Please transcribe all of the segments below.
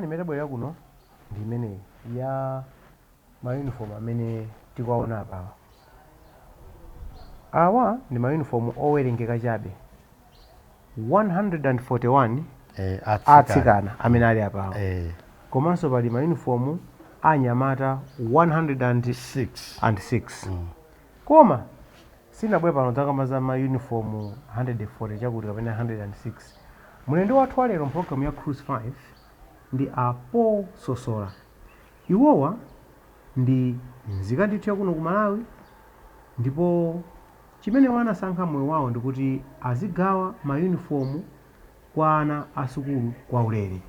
Nkhani imene tabwerera kuno ndi imeneyi ya mayunifomu amene tikuwaona apawa. Awa ndi mayunifomu owerengeka chabe 141 atsikana amene ali apawa, komanso pali mayunifomu anyamata 106. 6. Koma sinabwere pano zakamba za mayunifomu 140 chakuti kapena 106. Mlendo wathu wa lero mpulogalamu ya Cruise 5 ndi a Paul Sosola. Iwowa ndi nzika ndithu yakuno ku Malawi, ndipo chimene wanasankha moyo wawo ndikuti azigawa mayunifomu kwa ana asukulu kwa ulere.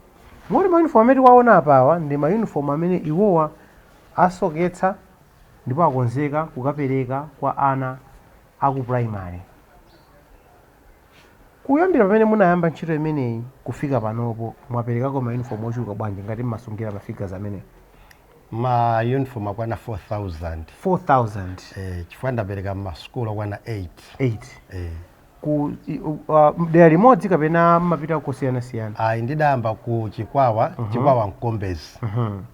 Moti mayunifomu amene tikuwaona apawa ndi mayunifomu amene iwowa asoketsa ndipo akonzeka kukapereka kwa ana aku primary. Kuyambira pamene munayamba ntchito imeneyi kufika panopo, mwaperekako mayunifomu ochuluka bwanji, ngati mmasungira ma figures amene? Ma uniform akwana 4000. 4000? Chifukwa ndapereka masukulu akwana 8. 8? Ku dera limodzi kapena mmapita kosiyanasiyana? Ayi, ndidayamba ku Chikwawa, Chikwawa Mkombezi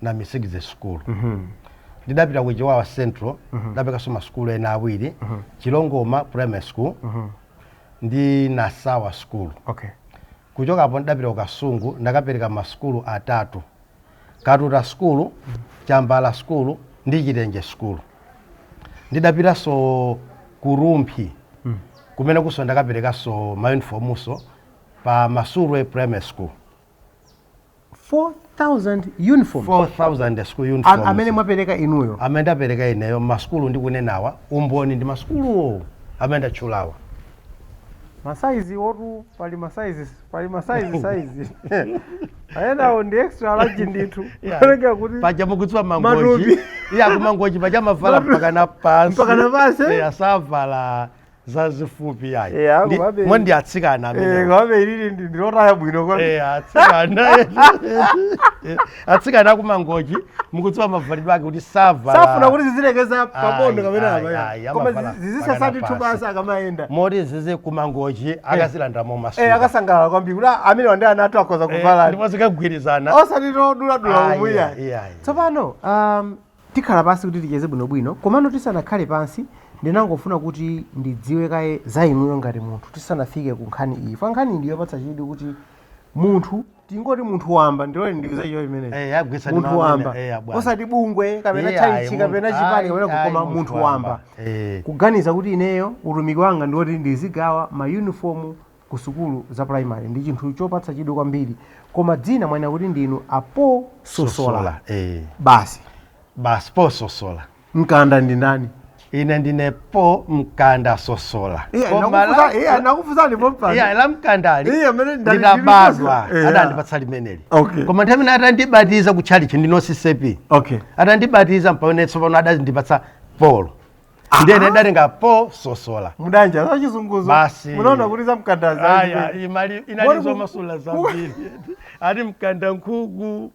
na Misigize School. Ndidapita ku Chikwawa Central, ndaperekanso masukulu ena awiri, Chilongoma Primary School ndi Nasawa School. Kuchokapo ndidapita ku Kasungu, ndakapereka masukulu atatu, Katuta School, Chambala School ndi Chitenje School. Ndidapitanso ku Rumphi, kumene kuso ndakaperekanso mayunifomuso pa Masulwe Primary School. 4000 uniforms? 4000 school uniforms. Amene mwapereka inuyo? Amene ndapereka ineyo masukulu ndikunenawa, umboni ndi masukuluwo amene ndatchulawa. Masaizi otu pali masaizi, pali masaizi saizi ayenawo ndi extra large ndithu. Kuoneka kuti Paja mukudziwa Mangochi. Matupi. Iya, kuMangochi paja amavala mpaka na pansi. Mpaka na pansi, eh? Eh, asavala zazifupi yayi. Komabe- Mo ndi atsikana amene Komabe ilili ndilotaya bwino kwa Atsikana, atsikana akuMangochi mukudziwa mavalidwe ake kuti savala. Safuna kuti zizilekeza pabondo Ayi, kapena ayi, apa. ayi, Koma amavala zizisasa mpaka ndithu na pansi. basi akamayenda. Moti zizi kuMangochi akazilandamo masuka. Akasangalala kwambiri kuti "Ah, amene wandi ana athu akhoza kuvala." Ndipo zikagwirizana. Osati toduladula Ayi, umuya. ayi, ayi. Tsopano tikhala pansi kuti ticheze bwinobwino, komano tisanakhale pansi ndinangofuna kuti ndidziwe kaye za inuyo ngati munthu, tisanafike ku nkhani iyi fa nkhani iyi ndiyopatsa chidwi kuti munthu, tingoti munthu wamba, ndilole ndiuze iyo imeneyi. Agwiritsa Munthu ndi mawu wamba, amene, bwana. osati bungwe kapena Ayi, tchalitchi kapena chipani kapena ayi, koma munthu wamba kuganiza kuti ineyo utumiki wanga ndiwoti ndizigawa mayunifomu ku sukulu za primary ndi chinthu chopatsa chidwi kwambiri. Koma dzina mwanena kuti ndinu apo Sosola? Basi. Basi, po Sosola. Mkanda ndi ndani? Ine ndine Po Mkanda Sosola. Iya, Koma iya, nakufuzani pompano. Iya, la mkandali Iya, amene ndinabadwa adandipatsa limeneli. Koma nthawi imene atandibatiza ku tchalitchi ndino CCAP, atandibatiza mpamene tsopano adandipatsa Paul, ndiye ndatenga Paul Sosola. Mudanja za chizunguzo. Basi. Munaona kuti za mkandazi. Aya, imali inali Mori zomasula zambiri, ati mkanda nkhuku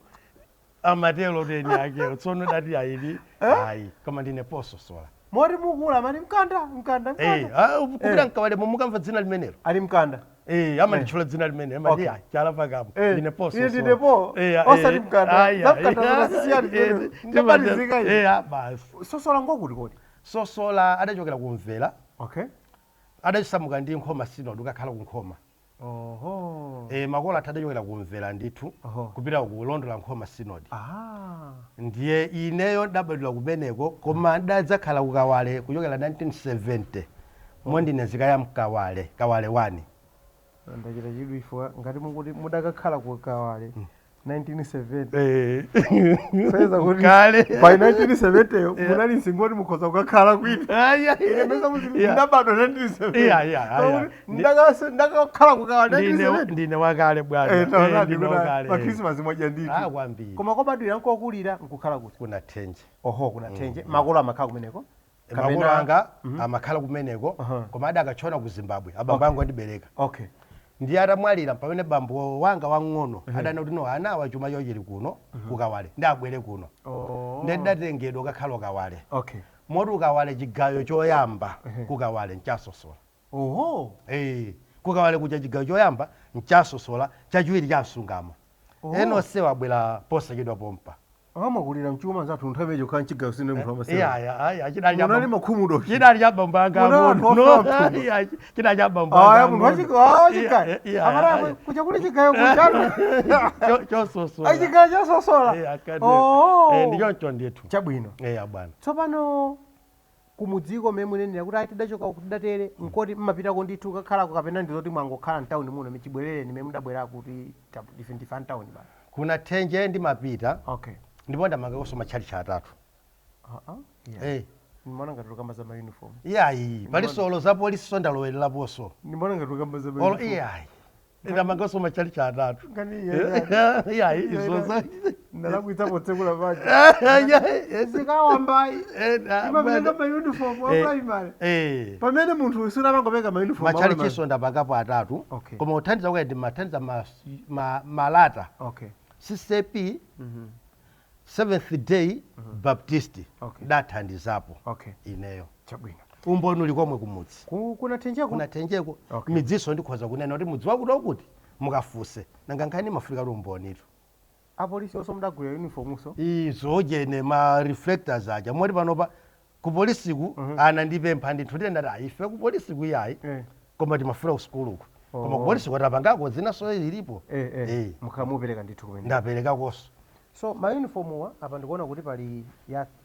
amatelo teni akewo. Tsono dati ayili ayi, koma ndine Paul Sosola. Moti mukula amati mkanda, mkanda, mkanda. Kupita mkawale mukamva dzina limenelo. Ali mkanda. Amanditchula dzina limene, amati chala pakamo ndine Paul Ine Sosola. ndine Paul, osati mkanda. Za mkanda zakasiyana zimene. Ndabatizika ine. Basi. Sosola ngokuti kodi? Sosola adachokera kumvera. Adachisamuka ndi Nkhoma Synod ukakhala ku Nkhoma. Makolo athu adachokera kumvera ndithu kupita kulondola Nkhoma Synod. Ndiye ineyo ndabadwira kumeneko, koma ndadzakhala kukawale kuchokera 1970, mo ndine nzika ya mkawale, Kawale 1. Ndachita chidwi ifo ngati mukuti mudakakhala ku Kawale 1970, saiza kuti Kale. by 1970 yo munali msingoti mukhoza kukakhala kwina. Ine mesa muzi ndabadwa 1970. Iya. Ndakakhala ku Kawale 1970. Ndine wakale bwana. Taonani Ndine kuti wakale. pa Christmas mwadya ndithu. Ah, kwambiri. Koma kobadwira nkokulira nkukhala kuti? Kuna Thenje. Oho, kuna Thenje. Makolo amakhala kumeneko? Makolo anga amakhala kumeneko, koma adakachona ku Zimbabwe abambo angu andibereka. Ndiye atamwalira pamene bambo wanga wang'ono adana kuti no, anawa chuma chawo chili kuno kukawale, ndi abwere kuno. Ndiye ndidatengedwa kakhala Kawale. Moti ukawale chigayo choyamba kukawale nchasosola. Kukawale kuja chigayo choyamba nchasosola, chachiwiri cha Msungama. Oh. Ena onse abwera posachedwa pompa. Amakulira mchuma zathu nthawi imeneyo kukhala mchigayo sine munthu amasewera. Iya, iya, chidali cha Munali makhumudo. Chidali cha bambo anga Munali anthu ang'ono. ofa mthumba. Iya, chidali cha bambo anga Aya munthu ang'ono. wachigayo. Iya, Amara iya. kuja kuli chigayo kuchanu. Chososola. Achigayo chososola. Iya, kade. Oh. Eh, ndichoncho ndithu. Chabwino. Iya bwana. Tsopano kumudziko mmene munenera kuti ayi tidachoka uku tidatere nkoti mmapitako ndithu kakhalako kapena ndizoti mwangokhala mtawuni muno michibwerere nimene mudabwera kuti ife ndife amtawuni bana. Kuna thenje ndimapita. Okay. Ndipo ndamangakonso matchalitchi atatu. Yeah. Eh. Ndimaona ngati ukamba za mauniform. Iyayi, pali solo za polisi so ndalowereraponso. Ndimaona ngati ukamba za Olo mauniform. iyayi. Ndamangakonso matchalitchi atatu. Ngani iye. Iyayi, izo za Ndalakwitsa potsekula paja. Zikawambayi. Imapereka mauniform wa primary. Eh. Pamene munthu usura amangopereka mauniform. Matchalitchiso ndapangapo atatu. Okay. Koma kuthandiza kwake ndimathandiza malata. Okay. CCP, Seventh Day Baptist. Okay. Ndathandizapo. Okay. Ineyo. Chabwino. Umboni uli komwe kumudzi. Kuna thenjeko? Kuna thenjeko. Okay. Midziso ndikhoza kunena kuti mudzi wakuti wakuti mukafuse. Nanga nkhani imafika kuti umbonitu. Apolisi onso mudagulira uniform so. Izo jene ma reflectors aja. Moti panopa ku polisiku anandipempha ndithu ndine ndati "Ah, ife ku polisiku iyayi." Eh. Koma timafuna ku sukuluku. Koma Oh. ku polisiku atapangako zinaso ilipo. Eh eh. Eh. Mukhamupereka ndithu kumene. Ndaperekakonso. So ma uniform wa apa ndikuona kuti pali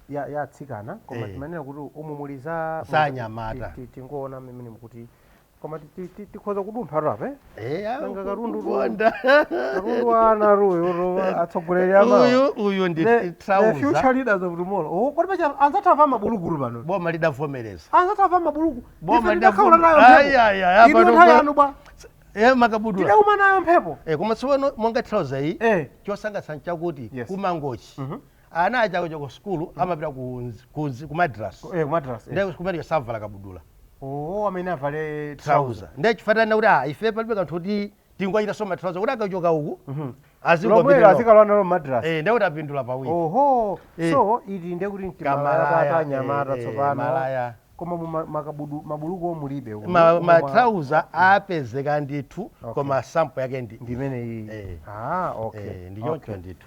ya atsikana koma Eh. timanena kuti umu muli za Za anyamata. Tingoona mmene mukuti koma tikhoza kudumpha tu apa eh? Eh, Nanga katundu kukonda. Katundu ana ruyo atsogoleri ama. Uyu ndi The trouser. future leaders of tomorrow. Oh, kodi pacha anzathu ava mabulugulu pano. Boma lidavomereza. Anzathu ava mabulugu. Boma Ife tidakhaula nayo Ai, mphepo. ai, ai, Inu apa nthawi ndikuwa- yanu bwa. Eh, makabudula. Tidauma nayo mphepo. Eh, koma tsopano monga trouser iyi Eh. chosangalatsa nchakuti Yes. kumangochi ana aja kuja ku sukulu amapita ku madras. Eh, madras. Eh. Ndiye kumene savala kabudula. Oh, amene avale Trouser. Ndiye chifatana kuti ah ife palibe kanthu kuti tingochita so ma trouser kuti akachoka uku Lomwera azingopita. azikalowa nalo madras. Eh, ndiye kuti apindula pawiri. Oho. Eh. So ili ndiye kuti Kamalaya, mtimalaya anyamata eh, eh, tsopano. malaya. Koma mu makabudu mabuluku mulibe umu. Ma trouser apezeka ndithu Okay. koma sample yake ndi ndimene iyi. Eh. Ah, okay. Eh, ndi choncho Okay. ndithu.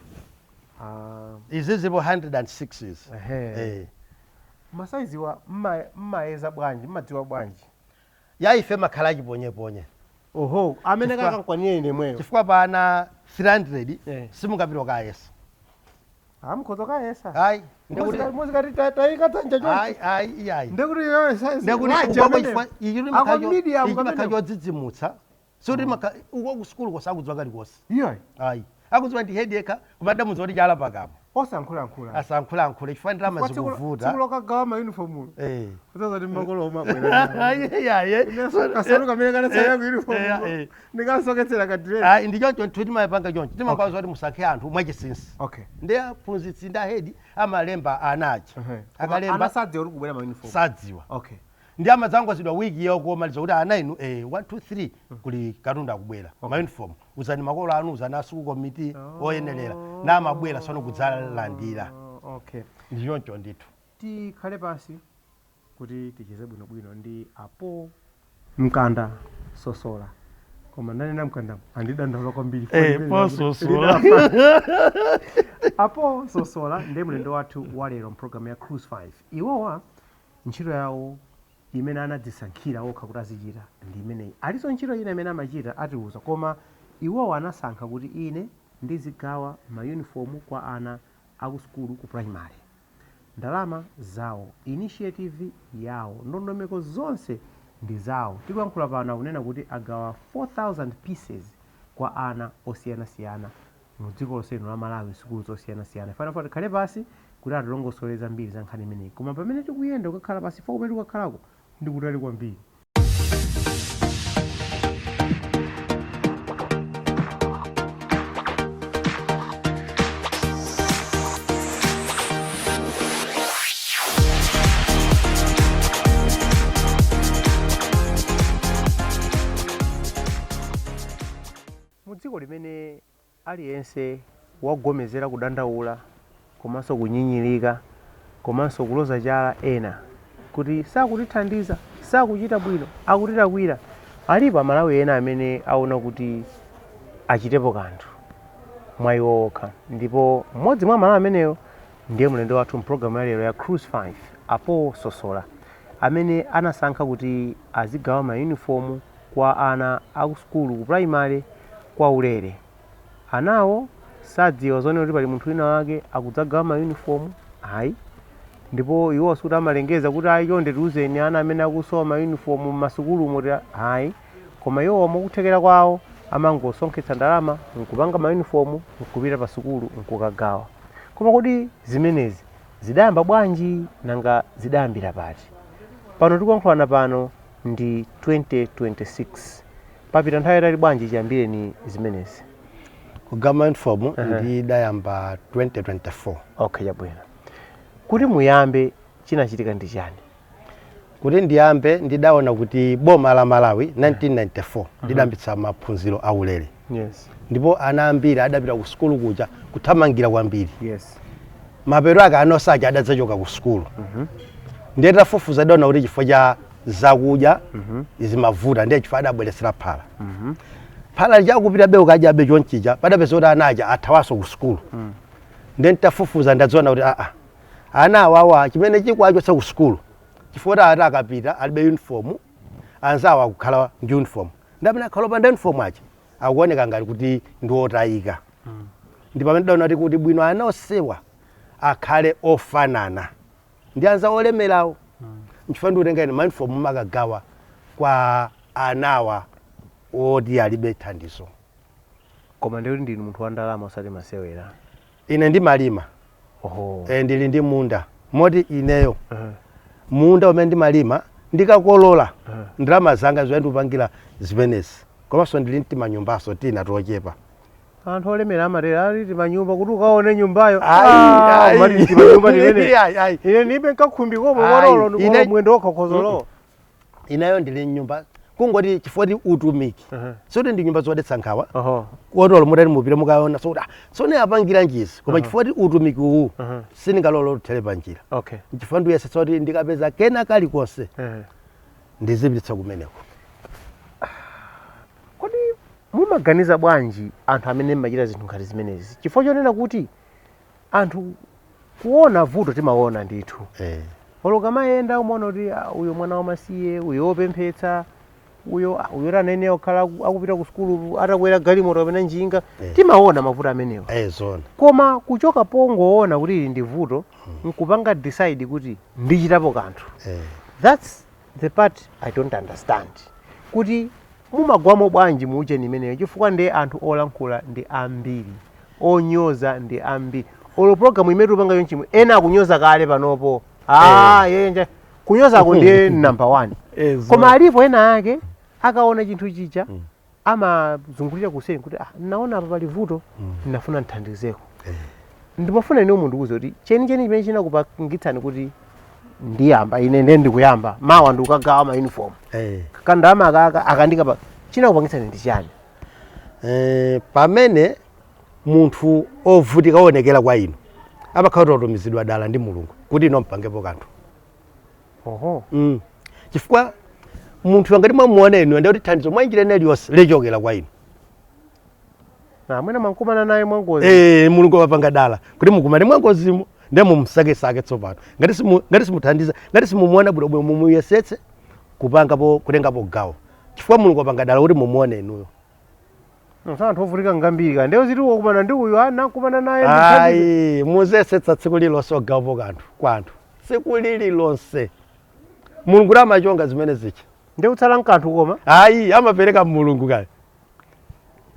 Ah, Izi zipo 106 izi. ehe. Eh. Masaiziwa mmayeza bwanji, mmadziwa bwanji. Ya ife makhala achiponyeponye. Oho, amene kakankwanire ine mweyo. Chifukwa pana 300 Eh. simungapita kayesa. Ah, mukhoza kayesa. Ayi, ndikuti Muzikati tayika dzanja choncho. ayi ayi iyayi. Ndekuti yoyo size. Ndekuti Large ukwako amene. chifukwa ichi Akwa medium ichi kamene. makhala chodzidzimutsa. Sikuti uko ku sukulu kosakudziwa kalikonse. Iyoyi. Ayi. Akudziwa ndi head yekha koma adamudziwa kuti chala pakamwa. Osankhulankhula. Asankhulankhule chifukwa ndalama zikuvuta. Tsiku lokagawa ma uniform. Eh. Udzazati makolo omabwera. Ayi iyayi. Kasalu kamene kanatsala ku Eh, uniform. eh. Ndikasoketsera kadiresi. Ayi ndi choncho nthu timapanga choncho. Timakwaza kuti musankhe anthu mwachinsinsi. Okay. Ndi aphunzitsi ndi ahedi amalemba ana aja. Akalemba Anasadziwa kuti kubwera ma uniform. sadziwa. Okay. Ndi amadzangozidwa wiki yokomaliza kuti ana inu 1 2 3 kuli katundu akubwera ma uniform uzani makolo anu uzani asuku komiti oyenerera na amabwera tsono kudzalandira. Oh, okay. Ndi choncho ndithu. Tikhale pansi kuti ticheze bwinobwino ndi apo Mkanda Sosola. Koma ndanena Mkanda andidandaula kwambiri. Eh, po Sosola. Apo Sosola ndiye mlendo wathu wa lero mpulogalamu ya Cruise 5. Iwowa ntchito yawo imene anadzisankhira okha kuti azichita ndi imeneyi. Alinso ntchito ina imene amachita atiuza, koma iwowa anasankha kuti ine ndizigawa mayunifomu kwa ana akusukulu ku primary. Ndalama zawo, initiative yawo, ndondomeko zonse ndi zawo. Tikuyankhula pano akunena kuti agawa 4000 pieces kwa ana osiyanasiyana mu dziko lonse lino la Malawi, sukulu zosiyanasiyana. Fanafana tikhale pasi kuti atilongosole zambiri za nkhani imeneyi, koma pamene tikuyenda kukakhala pasi fo kumene tikukakhalako ndi kutali kwambiri. Mu dziko limene aliyense wagomezera kudandaula komanso kunyinyirika komanso kuloza chala ena kuti sakutithandiza, sakuchita bwino, akutilakwira, alipo Amalawi ena amene aona kuti achitepo kanthu. mwa iwo okha. Ndipo mmodzi mwa Amalawi ameneyo ndiye mlendo wathu mpulogalamu ya lero ya Cruise 5, a Paul Sosola, amene anasankha kuti azigawa mayunifomu kwa ana aku sukulu ku primary kwa ulere. Anawo sadziwa zonena kuti pali munthu wina wake akudzagawa mayunifomu, ayi. Ndipo iwo sikuti amalengeza kuti ayi, chonde tiuzeni ana amene akusowa mayunifomu m'masukulumo, ayi. Koma iwo mukuthekera kwawo amangosonkhetsa ndalama nkupanga mayunifomu, nkupita pa sukulu nkukagawa. Koma kodi zimenezi zidayamba bwanji? Nanga zidayambira pati? Pano tikuyankhulana pano ndi 2026. Papita nthawi yatali bwanji chiyambireni zimenezi? Kugawa uniform ndidayamba 2024. Okay, chabwino. Kuti muyambe, chinachitika ndi chani? Kuti ndiyambe, ndidaona kuti boma la Malawi 1994 lidayambitsa maphunziro aulere. Ndipo ana ambiri adapita ku sukulu kuja kuthamangira kwambiri. Mapeto ake ana osaja adadzachoka ku sukulu. Ndiye tafufuza, adaona kuti chifukwa cha zakudya zimavuta, ndiye chifukwa adabweretsera phala. Phala lichakupita be ukadyabe chonchija, padapeza kuti ana aja athawanso ku sukulu. Ndiye ntafufuza, ndadziona kuti aa, ana awawa chimene chikuwachotsa ku sukulu chifukwa kuti ati akapita alibe uniform, anzawo akukhala ndi uniform, ndi amene akhala opanda uniform aja akuoneka ngati kuti ndi otayika. Ndi pamene ndaona kuti bwino ana onsewa akhale ofanana ndi anzawo olemerawo. Nchifukwa ndikutenga ine mauniform makagawa kwa anawa oti alibe thandizo. Koma ndikuti ndinu munthu wa ndalama, osati masewera. Ine ndimalima. E, ndili ndi munda moti ineyo munda umene ndimalima, ndikakolola ndalama zanga zimene ndikupangira zimenezi, komanso ndili mtimanyumbaso tina tochepa. Anthu olemera amatera ali timanyumba kuti ukaone nyumbayo. Ayi, ayi. Mati timanyumba timene. Ayi, ayi. Ine ndibe nkakhumbi komwe. Ayi, Kotolo mwendo okha khozolo. Ineyo ndili mnyumba, kungoti chifukwa ti utumiki, sikuti ndi nyumba zodetsa nkhawa. Kotolo mutati mupite mukaona, sokuti ah, tsone apangira njizi, koma chifukwa ti utumiki uwu sindingalole uthere pa njira. Chifukwa ndiyesetsa kuti ndikapeza kena kalikonse ndizipititsa kumeneko. Kodi mumaganiza bwanji anthu amene mmachita zinthu ngati zimenezi? Chifukwa chonena kuti anthu kuona vuto timaona ndithu. Olo kamayenda umaona kuti ah, uyo mwana wamasiye, uyo wopemphetsa, uyo ah, uyo anene okhala akupita ku sukulu atakwera galimoto kapena njinga. Timaona mavuto amenewa. Zona. Koma kuchoka pongoona kuti ili ndi vuto nkupanga decide kuti ndichitapo kanthu, that's the part I don't understand, kuti mumagwamo bwanji muucheni imeneyo? Chifukwa ndiye anthu olankhula ndi ambiri, onyoza ndi ambiri. Olo program imene tikupanga yonchimwe, ena akunyoza kale panopo. Ah, yenje kunyozako ndiye number one. Zona. Koma alipo ena ake akaona chinthu chija amazungulira kuseni kuti ah, naona apa pali vuto, ndinafuna nthandizeko. Ndimafuna ine mundiuze kuti chenicheni chimene chinakupangitsani kuti ndiyamba, ine ndiye ndikuyamba mawa ndikukagawa ma uniform, kandalama akaka akandikapa, chinakupangitsani ndi chani? Pamene munthu ovutika oonekera kwa inu, amakhala kuti watumizidwa dala ndi Mulungu kuti ino mpangepo kanthu. Chifukwa munthu angati mwamuona inu, ndiye kuti thandizo mwa njira ina iliyonse lichokera kwa inu. Amwene mwankumana naye mwangozi. Mulungu wapanga dala kuti mukumane mwangozimo, ndiye mumsakesake tsopano. Ngati simuthandiza, ngati simumuona bwinobwino, mumuyesetse kupangapo, kutengapo gawo, chifukwa Mulungu wapanga dala kuti mumuone inuyo. Nso anthu ovutika ngambiri ka, ndiye ziti wakumana ndi uyu, ah, nakumana naye ndithandize. Ayi, muzesetsa tsiku lililonse ogawapo kanthu kwa anthu tsiku lililonse. Mulungu amachonga zimene zicha. Ndiye kutsala nkanthu koma. Ayi, amapereka Mulungu kale.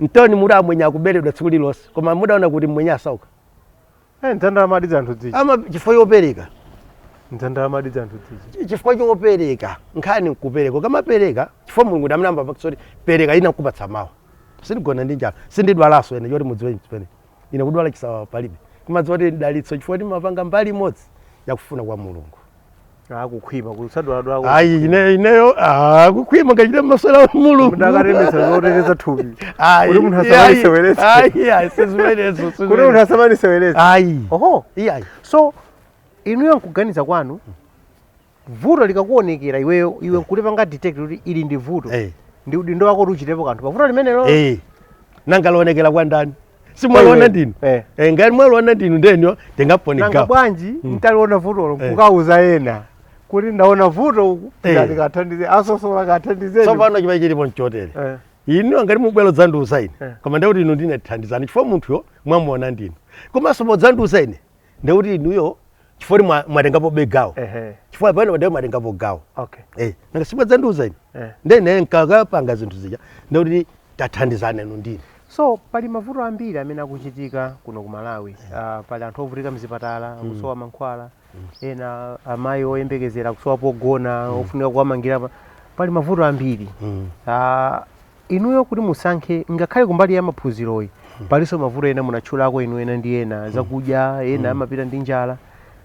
Ntoni muda amwenye akuberedwa tsiku lililonse, koma mudaona kuti mwenye asauka? Ndzandalama adi anthu dzija. Ama chifukwa chopereka. Ndzandalama adi anthu dzija. Chifukwa chopereka, nkhani nkupereka. Ukamapereka, chifukwa Mulungu ndi amene amapakisa kuti pereka, ina nkupatsa mawa. Sindigona ndi njala, sindidwalanso ine, choti mudziwe chimene ine kudwala chisawawa palibe, kumadziwa kuti ndalitso, chifukwa ndimapanga mbali imodzi yakufuna kwa Mulungu. Akukhwima kusadwaladwala. Ayi, ine ineyo ah, kukhwima ngachite maswera Mulungu. Mudakatemesa zoteteza thupi. Ayi, Kuti munthu asamaliseweretse. ayi, ayi, sizimenezo. Kuti munthu asamaliseweretse. Ayi. Oho. Iyayi. So inuyo nkuganiza kwanu, vuto likakuonekera iweyo, iwe nkulipanga detect kuti ili ndi vuto, ndi udindo wako kuti uchitepo kanthu pavuto limenelo? Nanga laonekera kwa ndani? Simwaliona ndinu? Eh. Eh, ngati mwaliona ndinu, ndeniyo tingaponi Nanga gawo. bwanji ntaliona vutolo kukauza ena kuti ndaona vuto uku, ndikathandize asosola, kathandizeni? Tsopano chimene chilipo nchotere, inu ngati mubwera dzandiuza ine, koma ndekuti inu ndine thandizani, chifukwa munthuyo mwamuona ndinu. Komanso podzandiuza ine, ndekuti inuyo chifukwa kuti mwatengapo begawo, chifukwa pano ndiye mwatengapo gawo. Eh, nanga simwadzandiuza ine, ndene nkakapanga zinthu zija, ndekuti tathandizana inu ndine. So pali mavuto ambiri amene akuchitika kuno ku Malawi. Pali anthu ovutika mzipatala, akusowa mankhwala, ena amayi oyembekezera akusowa pogona, ofunika kuwamangira pali mavuto ambiri. Inuyo kuti musankhe, ngakhale kumbali ya maphunziroyi palinso mavuto ena munatchulako inu, ena ndi ena zakudya, ena amapita ndi njala,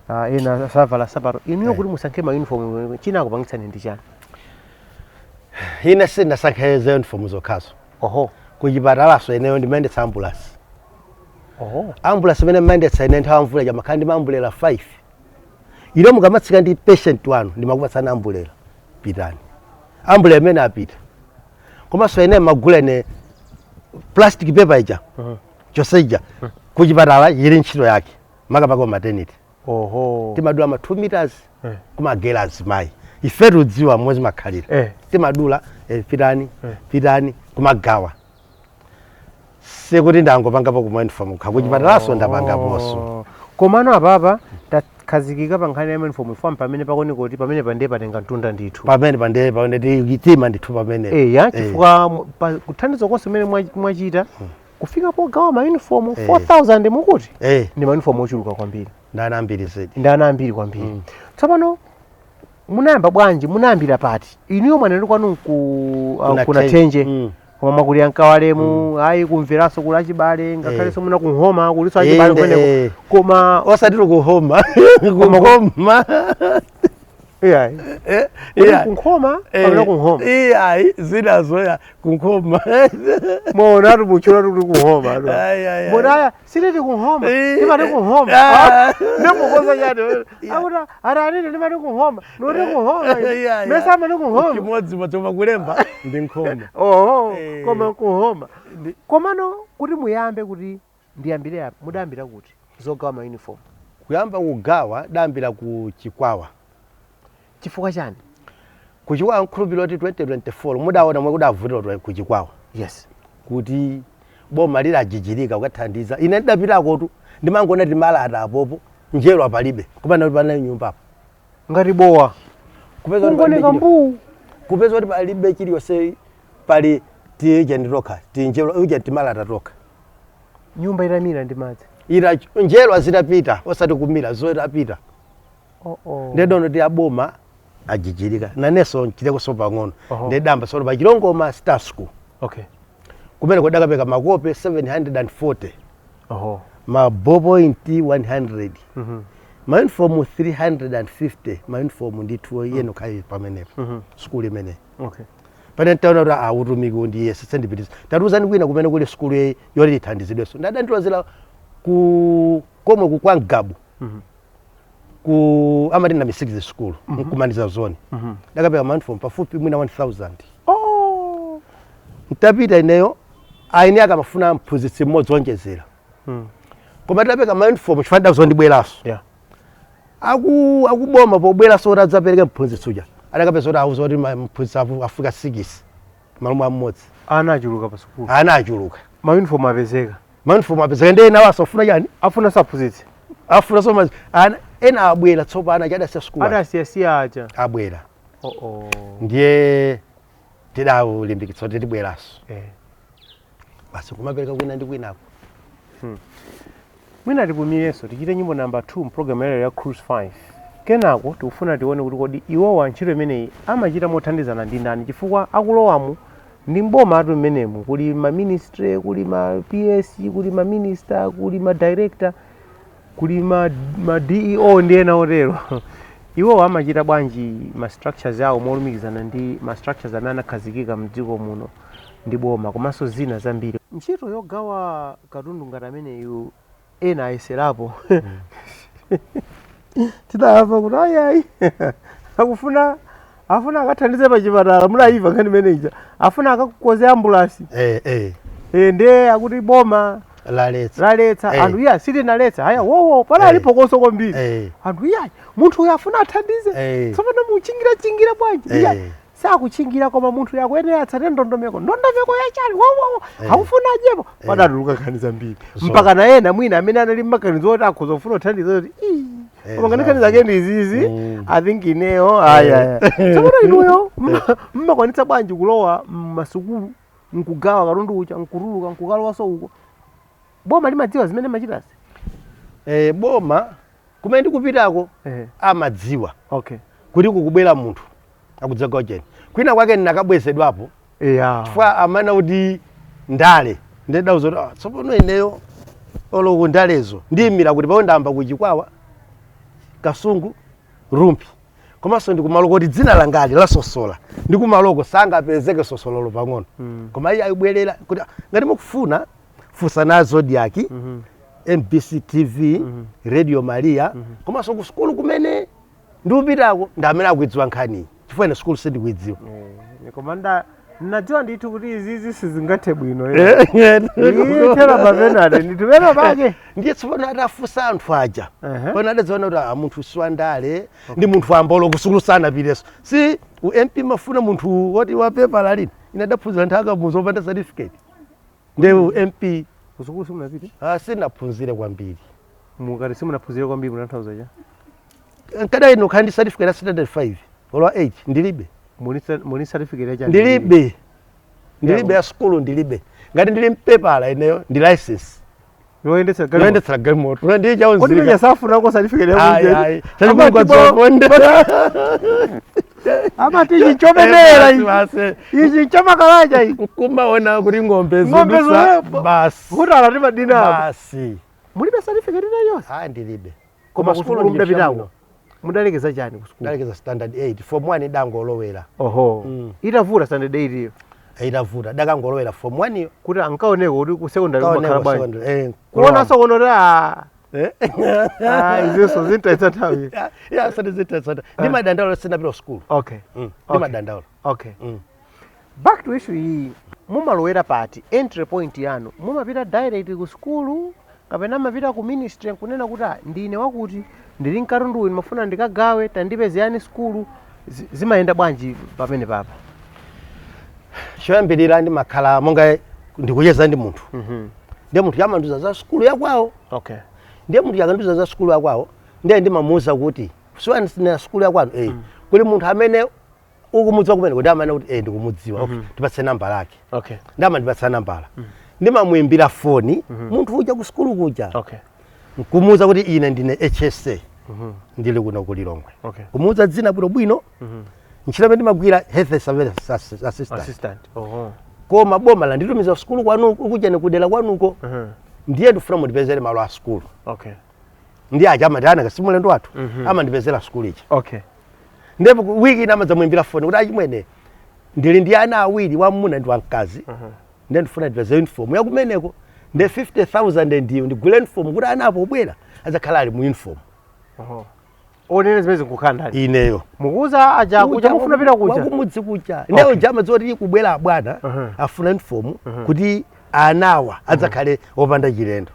ena savala sapato. Inuyo kuti musankhe ma uniform, china akupangitsani ndi chani? Ine sindinasankhe za uniform zokhazo. Kuchipatalaso ineyo ndimayendetsa ambulance. Ambulance imene mmayendetsa ine, nthawi mvula chamakhala ndi ma umbrella 5. Ilo mukamatsika ndi patient wanu, ndimakupatsani umbrella, pitani, umbrella imene apita. Komanso ine magula ine plastic paper ija, chonse ija kuchipatala ili ntchito yake, makapaka maternity. Timadula ma 2 meters, kumagera azimayi. Ife tudziwa momwe zimakhalira. Timadula, pitani, pitani, kumagawa. Sikuti ndangopangapo kuma uniform kha, kuchipatalaso ndapangaponso. Oh. Komano apapa takhazikika pa nkhani ya uniform ifam pamene pakuoneka kuti pamene pandiye patenga mtunda ndithu. Pamene pandiye pamene tima ndithu pamene. Eya, chifukwa kuthandiza konse kumene mwachita kufika pogawa ma uniform 4000 mukuti ndi ma uniform ochuluka kwambiri. Ndana ambiri zedi. Ndi ana ambiri kwambiri. Tsopano munayamba bwanji? Munayambira pati inuyo? Mwanene kwanu ku Kuna kuna Thenje. Thenje, koma mwakulira Nkawalemu, ayi, kumveranso kuli achibale, ngakhalenso muna kunhoma kuliso achibale Inde, kumeneko. Koma Osati kuhoma, kuhoma. Iyayi, kuti kunkhoma kapena kunhoma? Iyayi, zinazo ya kunkhoma. Mwaonatu muchona kuti kunhoma. Ai, ai, ai. Mbona sititi kunhoma? Timati kunhoma. Nemukoza chani akuti ati anene ndimati kunhoma, noti kunhoma. Mesa amati kunhoma? Chimodzimodzi, koma kulemba ndi nkhoma. Oho. Koma kunhoma. Komano kuti muyambe kuti ndiyambire apa, mudayambira kuti zogawa ma uniform? Kuyamba kugawa dayambira ku Chikwawa. Chifukwa chani? Kuchikwawa nkhulupiriro kuti 2024 mudaona mwe kudavutira ku Chikwawa, kuti boma lilajijirika kukathandiza. Ine ndidapitakotu, ndimangoona timalata apopo, njerwa palibe, kupanda kuti panali nyumbapo. Ngati bowa. Kupeza kuti palibe Kungoneka mbuu. Kupeza kuti palibe chiliyonse, pali tije nditokha tinjerwa uja, timalata tokha. Nyumba itamira ndi madzi. Ira njerwa zitapita, osati kumira, zotapita. Oh, oh. Ndedono ti aboma ajijirika, nanenso nchitekonso pang'ono. Ndedamba sono pa Chilongoma Star School, kumene kudakapeka makope 740, ma ballpoint 100, ma uniform 350, ma uniform ndithu yeno khayi pamenepo, skulu imeneyi. Pane ntaona kuti autumiki ndiye sendipitisa, tatiuzani kwina kumene kuli skulu yoti ithandizidwenso. Ndadandilozera ku komwe ku kwa Mgabu, ku amati na Misikiti School, nkumaniza zone. Ndakapeka ma uniform pafupi mwina 1000. Ntapita ineyo, aine akamafuna mphunzitsi mmodzi wonjezera, koma tapeka ma uniform chifukwa ndazondibweranso. Akuboma pobweranso kuti adzapereke mphunzitsi uja, adakapeza kuti auza kuti mphunzitsi afika 6 malumu amodzi. Ana achuluka pa sukulu. Ana achuluka. Ma uniform apezeka. Ma uniform apezeka, ndi ena awaso afuna chani? Afuna saphunzitsi. Afuna so ana ena abwera tsopano achadasiya sukulu aja. Adasiyasiya aja. Abwera. Oh, oh. Ndiye tidawulimbikitsa kuti tibweranso, basi kumapereka kwina ndi kwinako. Mwina tipumirenso, tichite nyimbo namba 2 mpulogalamu yalero ya Cruise 5. Kenako tikufuna tione kuti kodi iwowa ntchito imeneyi amachita mothandizana ndi ndani, chifukwa akulowamu ndi mboma atu mmenemu, kuli ma ministry, kuli ma PS, kuli ma minister, kuli ma director, kuli ma DEO ndi ena otero. Iwowa amachita bwanji ma structures awo molumikizana ndi ma structures amene anakhazikika mdziko muno ndi boma, komanso zina zambiri. Ntchito yogawa katundu ngati ameneyu, ena ayeserapo, tidamva kuti ayiayi, akufuna afuna akathandize pa chipatala. Munayiva nkhani imeneja, afuna akakukoze ambulasi. Nde akuti boma Laletsa. Laletsa. Anthu iya, sitinaletsa haya wowo pala alipo konso kwambiri. Anthu iya, munthu uyu afuna athandize. Tsopano muchingira chingira bwanji? Iya, sakuchingira, koma munthu yakuyenera atsate ndondomeko. Ndondomeko yachali? Wowowo, akufuna ajepo. Padatuluka nkhani zambiri, mpaka na ena mwina amene anali mmaganizo oti akhoza kufuna kuthandiza kuti ii, koma ngati nkhani zake ndi izizi, I think ineyo aya. Tsopano inuyo mmakwanitsa bwanji kulowa mmasukulu nkugawa katundu ucha, nkutuluka, nkukalowaso uko? Boma limadziwa zimene machitasi? Boma kumene ndikupitako amadziwa kuti kukubwera munthu akudzagawa cheni. Kwina kwake ndinakabwezedwapo chifukwa amana kuti ndale. Ndidauza kuti, "Ah, tsopano ineyo oloko ndalezo ndiyimira kuti pawo ndayamba kuChikwawa, Kasungu, Rumphi, komanso ndikumaloko kuti dzina langali lasosola, ndikumaloko sangapezeke sosololo pang'ono." Koma iye ayibwerera kuti, "Ah, ngati mukufuna funsana Zodiak, MBC TV, Radio Maria, komanso ku sukulu kumene ndikupitako ndi amene akuidziwa nkhaniyi, chifukwa ine sukulu sindikuidziwa." Koma nadziwa ndithu kuti izizi sizingathe bwino. Ithera papenate ndithu pena pake. Ndiye tsopano atafunsa anthu aja, pano adadziona kuti, ah, munthu siwandale, ndi munthu ambolo kusukulu sanapireso. Si u MP mafuna munthu woti wapepala lini? Ine adaphunzira nthawi Kamuzu opanda certificate, ndiye u MP Kusukulu simunapite? Ah, sinaphunzire kwambiri. Mukati simunaphunzire kwambiri munathauza cha? Nkadai nokhala ndi certificate ya standard 5 olo 8, ndilibe. Muli certificate yacha? Ndilibe, ndilibe ya sukulu, ndilibe. Ngati ndili mpepala ineyo ndi license yoyendetsa galimoto. Yoyendetsera galimoto Kodi ndichaunzika. meja safunako certificate Ayi, yakunja? ayi, chachikulu kwadziwaponde. Amati ichi chomenera ichi, ichi chomakalacha ichi. Nkumaona kuti ng'ombe Ng'ombe zidutsa zomwepo. basi. Kuti alati madina apo. Basi. Mulibe certificate ina yonse? Ah, ndilibe. Koma Koma kusukulu sukulu mudapitako ndipitako mudalekeza chani kusukulu? Ndalekeza standard 8, form 1 idangolowera. Oho. Itavuta standard 8 iyo? Itavuta dakangolowera form 1 iyo. Kuti ankaoneka kuti ku secondary kumakhala bwanji? Kuonanso Kuonanso kuno kuti ah, izinso zintaitsa nthawi. Ya, sati ndimadandaula sinapita sukulu. Ndimadandaula. Okay. Back to issue iyi, mumalowera pati? Entry point yanu, mumapita direct ku sukulu kapena mumapita ku ministry nkunena kuti, "Ah, ndine wakuti, ndili mkatundu uyu, ndimafuna ndikagawe, tandipezeyani sukulu"? Zimayenda bwanji pamene papa? Choyambirira ndimakhala monga ndikucheza ndi munthu, ndiye munthu yamandiuza za sukulu yakwawo. Ndiye munthu yakandiuza za sukulu yakwawo, ndiye ndimamuuza kuti, "Siwanina sukulu yakwanu, kuli munthu amene ukumudziwa kumene?" Kuti amene kuti, "Ndikumudziwa." "Okay, tipatse namba lake." Ndamandipatsa nambala, ndimamuimbira foni munthu uja ku sukulu kuja, nkumuuza kuti ine ndine HSA, ndili kuno ku Lilongwe, kumuuza dzina bwinobwino, ntchito imene ndimagwira, health surveillance assistant. Assistant, oho. Koma boma landitumiza sukulu kwanuko kuchene kudera kwanuko, ndiye ndifuna mundipezere malo a sukulu. Ndiye aja amati ana kasi mulendo wathu, amandipezera sukulu ija. Ndipo wiki ina amadzamuimbira foni kuti, "Achimwene, ndili ndi ana awiri, wamuna ndi wamkazi, ndiye ndifuna ndipeze uniform yakumeneko, ndi 50,000 ndiyo ndigule uniform kuti ana apo obwera adzakhala ali mu uniform." Oho, onene zimene zikukhala ndani? Ineyo. Mukuuza aja kuja mufuna pita kuja? Wakumudzi kuja. Ndiye uja amadziwa kuti kubwera abwana, afuna uniform kuti anawa adzakhale opanda chilendo.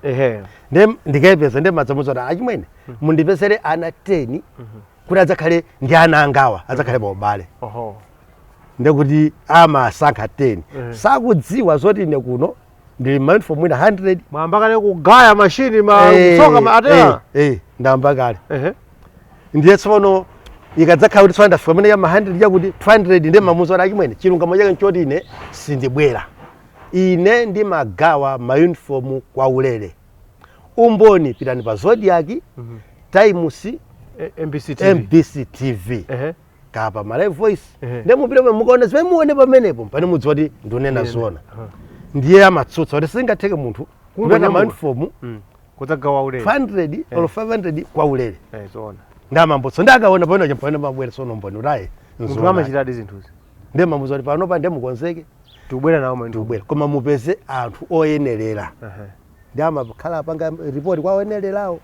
Ndiye ndikayipeza, ndiye madzamuza kuti, "Achimwene, mundipezere ana 10 kuti adzakhale ndi ana angawa, adzakhale pa ubale." Ndekuti amasankha 10, sakudziwa zoti ine kuno ndili ma uniform mwina 100. Mwamba kale kugaya mashini ma kusoka ma atera? Ndamba kale. Ndiye tsopano ikadzakhala kuti tsopano ndafika pamene ya ma 100 chakuti 200, ndiye mamuza kuti, "Achimwene, chilungamo chake nchoti ine sindibwera, ine ndimagawa ma uniform kwa ulere. Umboni pitani pa Zodiak, Times, MBC TV. MBC TV, kapa Malawi Voice. Ndiye mupite pamene mukaona zimene muone pamenepo, pane mudziwa kuti ndunena zoona." Ndiye amatsutsa kuti singatheke munthu kupeta ma uniform Kudzagawa ulere. 200 or 500 kwa ulere. Zoona. Ndamambotso ndakaona pamene pamene mabwera sono mboni kuti ayi, Munthu nzoona. amachitadi zinthuzi. Ndiye mamuza kuti panopa ndiye mukonzeke. Tikubwera nawo ma Tikubwera, koma mupeze anthu oyenerera. Ndi amakhala apanga ripoti kwa oyenererawo.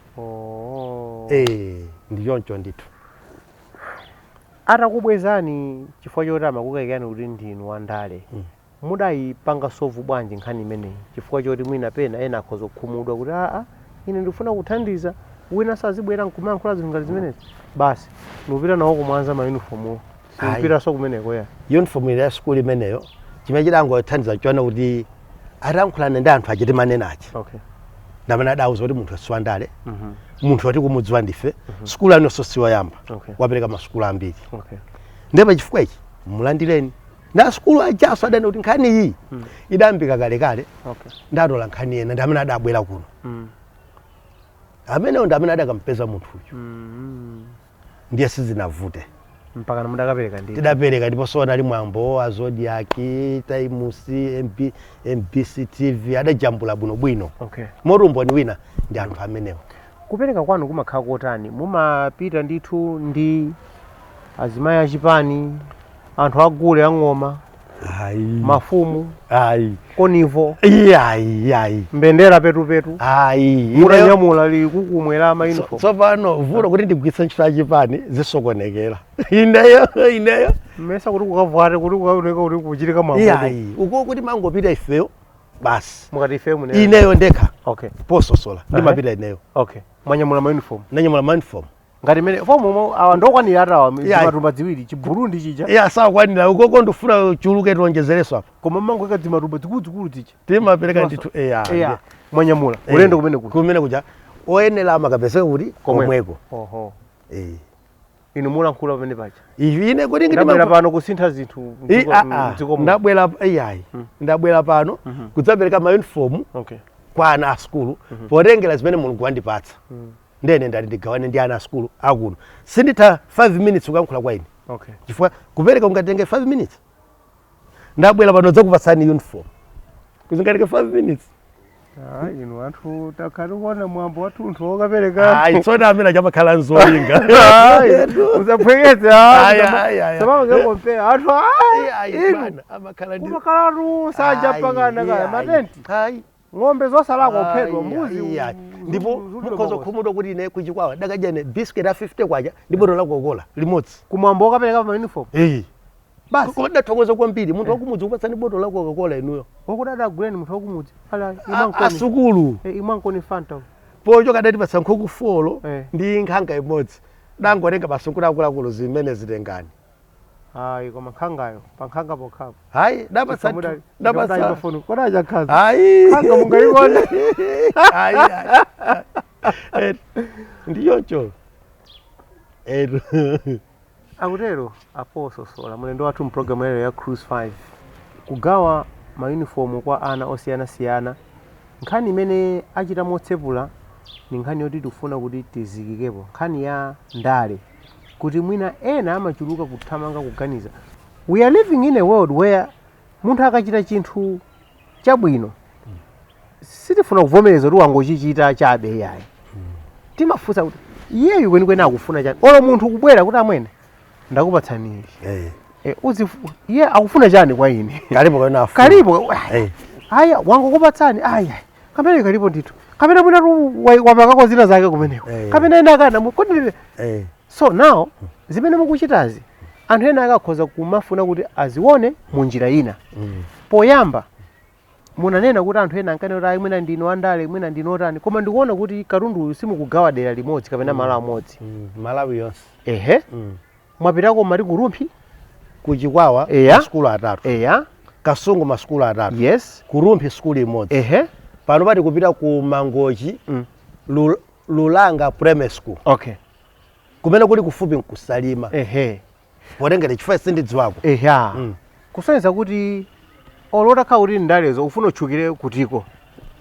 Ndi choncho ndithu. Atakubwezani chifukwa choti amakukayikani kuti ndinu wandale, Mudayipanga solve bwanji nkhani imeneyi? Chifukwa choti mwina pena ena akhoza kukhumudwa kuti aa, ine ndikufuna kuthandiza, wina sazibwera nkumayankhula zinthu ngati zimenezi, basi ndikupita nawo kumwanza mayunifomuwo, sikupitanso kumeneko ya. Uniform ya sukulu imeneyo, chimene chidangothandiza chona kuti atayankhulana ndi anthu achiti manena achi, ndamene adauza kuti munthu siwandale, munthu wati kumudziwa ndife, sukulu anonso siwoyamba, wapereka masukulu ambiri. Ndiye pachifukwa ichi mulandireni. Na sukulu ajaso adani kuti nkhani iyi idayambika kalekale, ndatola nkhani ena ndi amene adabwera kuno, amenewo ndi amene adakampeza munthuyu. Ndiye sizinavute. Mpaka mudakapereka ndi Tidapereka, ndipo sona ali mwambo a Zodiak, Times, MBC TV adajambula bwinobwino. Moti umboni wina ndi anthu amenewo. Kupereka kwanu kumakhala kotani? Mumapita ndithu ndi azimayi achipani, anthu agule ang'oma, Ayi. mafumu, Ayi. konivo, Iyayi, iyayi. mbendera petupetu, Ayi. mutanyamula likukumwera mayunifomu? Tsopano vuto kuti ndigwiritse ntchito achipani zisokonekera. Ineyo Mmesa kuti kukavwate, kuti kukaoneka kuti kuchitika mwambo? Iyayi, uko kuti mangopita ifeyo basi. Mukati ife mune? Ineyo ndekha, pososola ndimapita ineyo. Okay, mwanyamula mayunifomu. Nanyamula mayunifomu. Ngati mene fomu awa ndokwanira atawa, zimatumba ziwiri, chiburundi chija? Iya, sakwanira ukoko, ndifuna chuluke, tionjezereso apo. Koma mmangoika zimatumba zikuluzikulu zija? Timapereka ndithu, eya. Eya, mwanyamula ulendo kumene kuti? Kumene kuja oyenera amakapezeka kuti komweko. Oho. Eh. Inu mulankhula pamene paja? Ivi ine kuti Ndabwera pano kusintha zinthu mdziko muno. Ndabwera, iyayi, ndabwera pano kudzapereka mayunifomu kwa ana a sukulu potengera zimene Mulungu wandipatsa. Ndene ndati ndigawane ndi ana a sukulu akuno. Sinditha 5 minutes kuyankhula kwa ine, chifukwa kupereka ungatenge 5 minutes. Ndabwera pano dzakupatsani uniform, kuzingatenge 5 minutes? Ah, inu anthu takhala tikuona mwambo wathunthu wokapereka. Ayi, tsono amene achamakhala nzolinga. Musaphweketse. Ayi, ayi, ayi. Samakangompera anthu. Ayi, Inu bwana, amakhala ndi kumakhalatu sanja pakana kaya matenti, ayi, ng'ombe zosalakwa kuphedwa, mbuzi. Ayi, ayi. Ndipo mukhoza kukhumudwa kuti ine kuchikwawa dakajane biscuit a 50 kwacha ndipo tola Coca-Cola limodzi. Kumwambo wokapereka pa uniform? Eh. Basi. Koma ndathokoza kwambiri munthu wakumudzi kupatsani botolo la Coca-Cola inuyo. Wakuti adaguleni munthu wakumudzi ala? Asukulu. Imwankoni Fanta. Pocho kadatipatsa nkhuku 4 ndi nkhanga imodzi, dangotenga basi akuluakulu zimene zitengani. Ayi, koma nkhangayo, pa nkhanga pokhapo. Hayi, dapatsa dapatsa. Foni kodi achakhaza? Hayi. Nkhanga mungayione? Hayi, hayi. Ndiyoncho etu. Akutero apososola mlendo wathu mpulogalamu lero ya Cruise 5, kugawa mayunifomu kwa ana osiyanasiyana. Nkhani imene achita motsepula ni nkhani yoti tikufuna kuti tizikikepo nkhani ya ndale, kuti mwina ena amachuluka kuthamanga kuganiza. We are living in a world where munthu akachita chinthu chabwino sitifuna kuvomereza kuti wangochichita chabe, yayi. Timafunsa kuti iyeyu kwenikweni akufuna chani. Olo munthu kubwera kuti, "Amwene, ndakupatsani ichi," iye akufuna chani kwa ine? Kalipo kapena afu? Kalipo. Aya, wangokupatsani, aya, kamene kalipo ndithu, kapena mwina tu wapakako zina zake kumeneko, kapena ena akana kodi So now zimene mukuchitazi, anthu ena akakhoza kumafuna kuti azione mu njira ina. Poyamba munanena kuti anthu ena ankanena kuti, "Ayi, mwina ndinu andale, mwina ndinu otani," koma ndikuona kuti katundu uyu simukugawa dera limodzi kapena malo amodzi. Malawi yonse. Ehe. Mwapitako mati kuRumphi? Kuchikwawa masukulu atatu, Kasungu masukulu atatu, kuRumphi sukulu imodzi. Pano pati kupita ku Mangochi, Lulanga Primary School, kumene kuli kufupi nkusalima, potengera chifukwa sindidziwako. Eha. Kusonyeza kuti olo utakhala kuti ndalezo ufuna utchukire kutiko?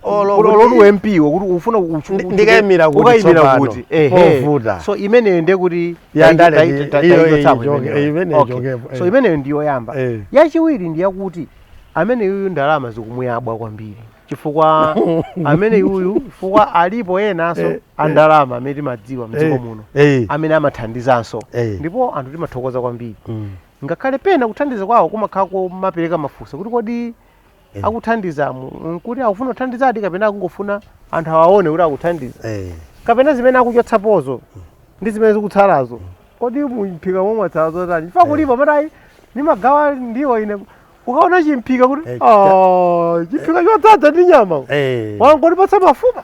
Olo Olo MP wo kuti ufuna Ndikayimira kuti ukayimira tsopano? kuti? Ehe. Povuta. So imeneyo ndiye kuti Ya ndale iyo tayichotsapo imeneyo. imeneyo ichokepo, So imeneyo ndiyo yamba. Yachiwiri ndi yakuti amene yuyu ndalama zikumuyabwa kwambiri, chifukwa amene yuyu, chifukwa alipo enanso andalama amene timadziwa mdziko muno amene amathandizanso, ndipo anthu timathokoza kwambiri, ngakhale pena kuthandiza kwawo kumakhala kumapereka mafunso kuti kodi akuthandizamu nkuti akufuna kuthandizadi kapena akungofuna anthu awaone kuti akuthandiza, kapena zimene akuchotsapozo ndi zimene zikutsalazo, kodi mumphika momwe watsala zotani? Chifukwa kulipo amati, "Ayi, ndimagawa ndiwo ine," Ukaona chimphika kuti Eh, "Ah, chimphika chodzaza ndi nyama, wangondipatsa mafupa.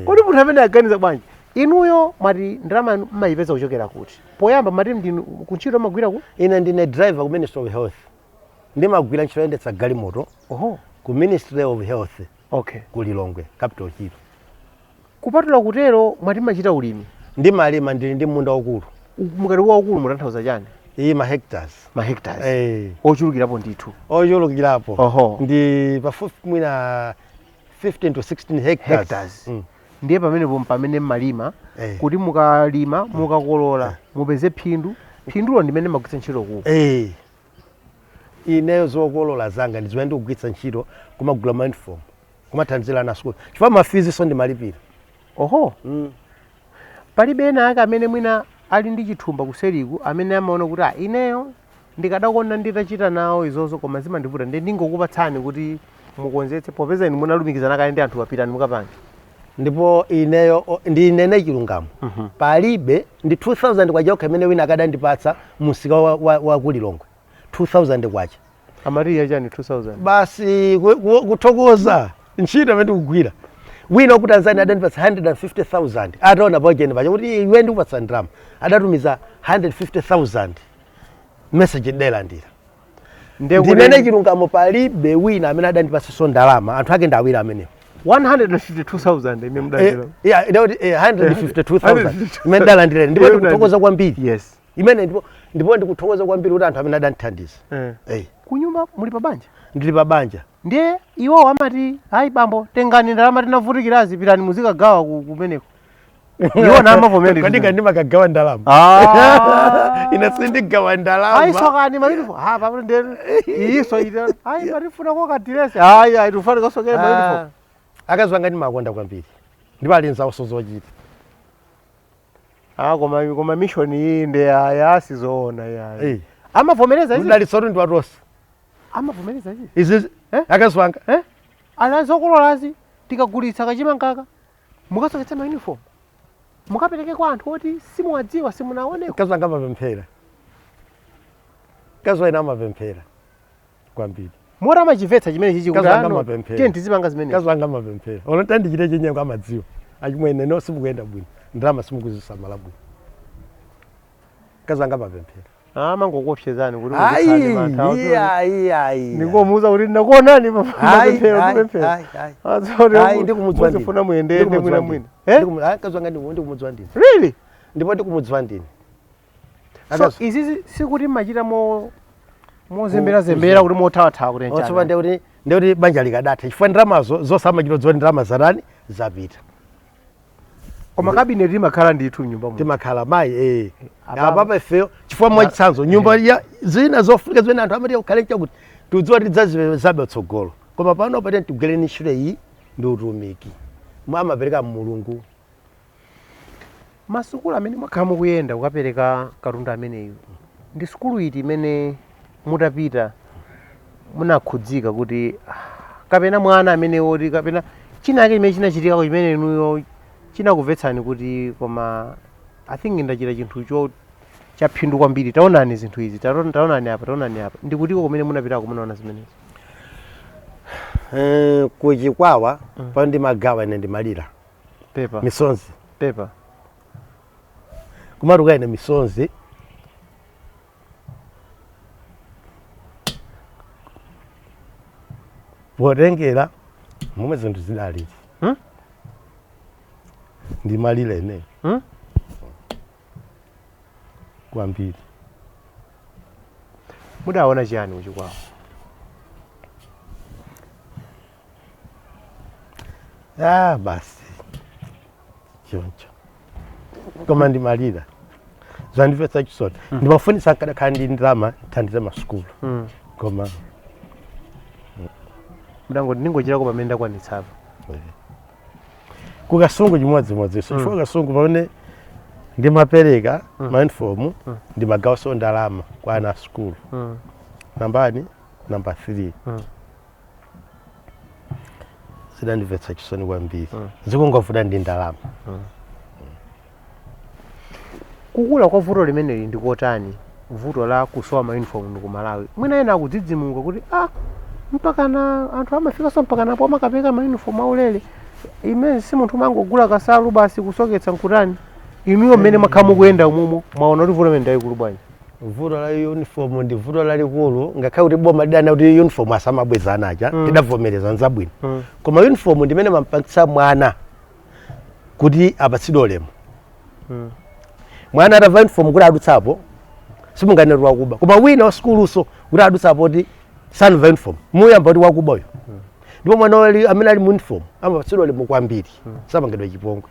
Kodi munthu amene aganiza bwanji? Inuyo mwati ndalama yanu mmayipeza kuchokera kuti? Poyamba mati ndinu kuntchito magwira ku? Ine ndine driver ku Ministry of Health. Ndimagwira ntchito yoyendetsa galimoto ku Ministry of Health ku Lilongwe, Capital Hill. Kupatula kutero, mwati machita ulimi? Ndimalima, ndili ndi munda waukulu. Mukati waukulu mutanthauza chani? Iyi ma hectares. Ma hectares? Eh. Ochulukirapo ndithu? Ochulukirapo. Oho. Ndi pafupi mwina 15 to 16 hectares. Hectares. Ndiye pamenepo pamene mmalima? Eh. Kuti mukalima, mukakolola, mupeze phindu, phindulo ndimene magwiritsa ntchito ku? Eh. Ineyo zokolola zanga ndi zimene ndikugwiritsa ntchito kumagula ma uniform, kumathandizira ana sukulu, chifukwa ma fees so ndimalipira. Oho. Palibe ena ake amene mwina ali ndi chithumba kuseriku, amene amaona kuti, "Ah, ineyo ndikadakonda nditachita nawo izozo, koma zimandivuta, ndi ndingokupatsani kuti mukonzetse, popeza inu munalumikizana kale ndi anthu, apitani mukapange"? Ndipo ineyo ndinene chilungamo, palibe. Ndi 2000 kwacha yokha imene wina akadandipatsa msika wa ku Lilongwe, 2000 kwacha. Amati chani 2000? Basi kuthokoza ntchito imene ndikugwira. Wina ku Tanzania adandipatsa 150,000 ataona pacheni pacha kuti iwe ndikupatsa ndalama, adatumiza 150,000, message ndidayilandira. Ndiye kuti Ndinene chilungamo, palibe wina amene adandipatsanso ndalama, anthu ake ndi awiri amenewo. 152,000 imene mudalandira? Yeah, ndikuti 152,000 imene ndalandira, ndipo ndikuthokoza kwambiri imene ndipo ndikuthokoza kwambiri kuti anthu amene adandithandiza. Kunyumba muli pa banja? Ndili pa banja. Ndiye iwowo amati, "Ayi bambo, tengani ndalama tinavutikirazi, pitani muzikagawa kumeneko," iwo namavomera? Kandika ndimakagawa ndalama? Ah. Ine sindigawa ndalama. Ayi, sokani ma uniform, ah, papo ndiye iyiso ite, ayi, patifuna kokadiresi, ayi, ayi, tifuna kasokere ma uniform. Akazi anga ndimakonda kwambiri, ndipo ali nzawo zochita. Ah, koma mission iyi ndi aya, sizoona yayi. Amavomereza izi? Mdalitsotu ndi watonse. Amavomereza izi? Izi? Eh? Akazi wanga. Eh, ala zokololazi tikagulitsa kachimangaka, mukasoketsa ma uniform, mukapereke kwa anthu oti simuwadziwa, simunaoneko. Mkazi wanga amapemphera, mkazi waina amapemphera kwambiri. Moti amachimvetsa chimene chichi kuti Mkazi wanga ano amapemphera. tiye tizipanga zimene? Mkazi wanga amapemphera, ono tandichite chinyengo amadziwa, achimwene, no, simukuyenda bwino, ndalama simukuzisamala bwino. Mkazi wanga amapemphera. Amangokuopsezani kuti Ayi. muzikhale mantha? Ayi, ayi. Ndingomuuza kuti ndakuonani. Ayi, pamapemphero. ayi, Ndipemphera. ayi, ayi. Ayi, ndikumudziwa ndine. Muzifuna muyendeyende mwina Ndikumudziwa mwina. ndine. Eh? Mkazi wanga ndikumudziwa ndine. Really? Ndipo ndikumudziwa ndine. So Akazi- izizi sikuti machita mo mozemberazembera kuti mothawathawa kuti Otsopa nchani? ndekuti banja likadatha, chifukwa ndalamazo zosamachita dziwa ndalama zatani, zapita. Koma cabinet imakhala ndithu mnyumba muno? Timakhala mayi, eh. Apapa- Apapa ifeyo, chifukwa mwachitsanzo nyumba ya zina zofunika zimene anthu amati ukhale chakuti tiudziwa tidzazipezabe tsogolo, koma pano pati tigwereni ntchito iyi ndi utumiki mwa amapereka Mulungu. Masukulu amene mwakhala mukuyenda kukapereka katundu ameneyu, ndi sukulu iti imene mutapita munakhudzika kuti, ah, kapena mwana amene woti, kapena chinake chimene chinachitikako chimene inuyo chinakumvetsani kuti, "Koma I think ndachita chinthu cho chaphindu kwambiri, taonani zinthu izi, taonani apa, taonani apa"? Ndikutiko kumene munapitako munaona zimenezi? Kuchikwawa pano ndimagawa ine ndimalira. Pepa. Misonzi. Pepa. Kumatuka ine misonzi potengera momwe zinthu zidalili. Ndimalira ine kwambiri. Mudaona chiyani kuchikwawa? Ah, basi choncho, koma ndimalira, zandimvetsa chisoni. Ndimafunisa nkadakhala ndi ndalama nthandize masukulu, koma Mudangoti ndingochirako pamene ndakwanitsapo. Kukasungu chimodzimodzi, so chifukwa kasungu pamene ndimapereka ma uniform, ndimagawanso ndalama kwa ana a sukulu. Nambani namba 3. Zidandimvetsa chisoni kwambiri, zikungovuta ndi ndalama. Kukula kwa vuto limeneli ndikotani? Vuto la kusowa ma uniform ku Malawi, mwina ena akudzidzimuka kuti ah, mpakana anthu amafikanso mpakana apo amakapeka ma uniform aulere, imene si munthu umangogula kasalu basi kusoketsa nkutani. Inuyo mmene mwakhala mukuyenda umumo, mwaona kuti vuto limene ndayikulu bwanji? Vuto la uniform ndi vuto lalikulu. Ngakhale kuti boma lidana kuti uniform asamabweza anacha, tidavomereza, nzabwino. Koma uniform ndimene mampangitsa mwana kuti apatsidwe ulemu. Mwana atamva uniform kuti adutsapo, simunganene kuti wakuba. Koma wina wa sukuluso kuti adutsapo kuti sanva uniform, muyamba kuti wakuba uyo. Ndipo mwana amene ali mu uniform amapatsidwa ulemu kwambiri, samangidwa chipongwe,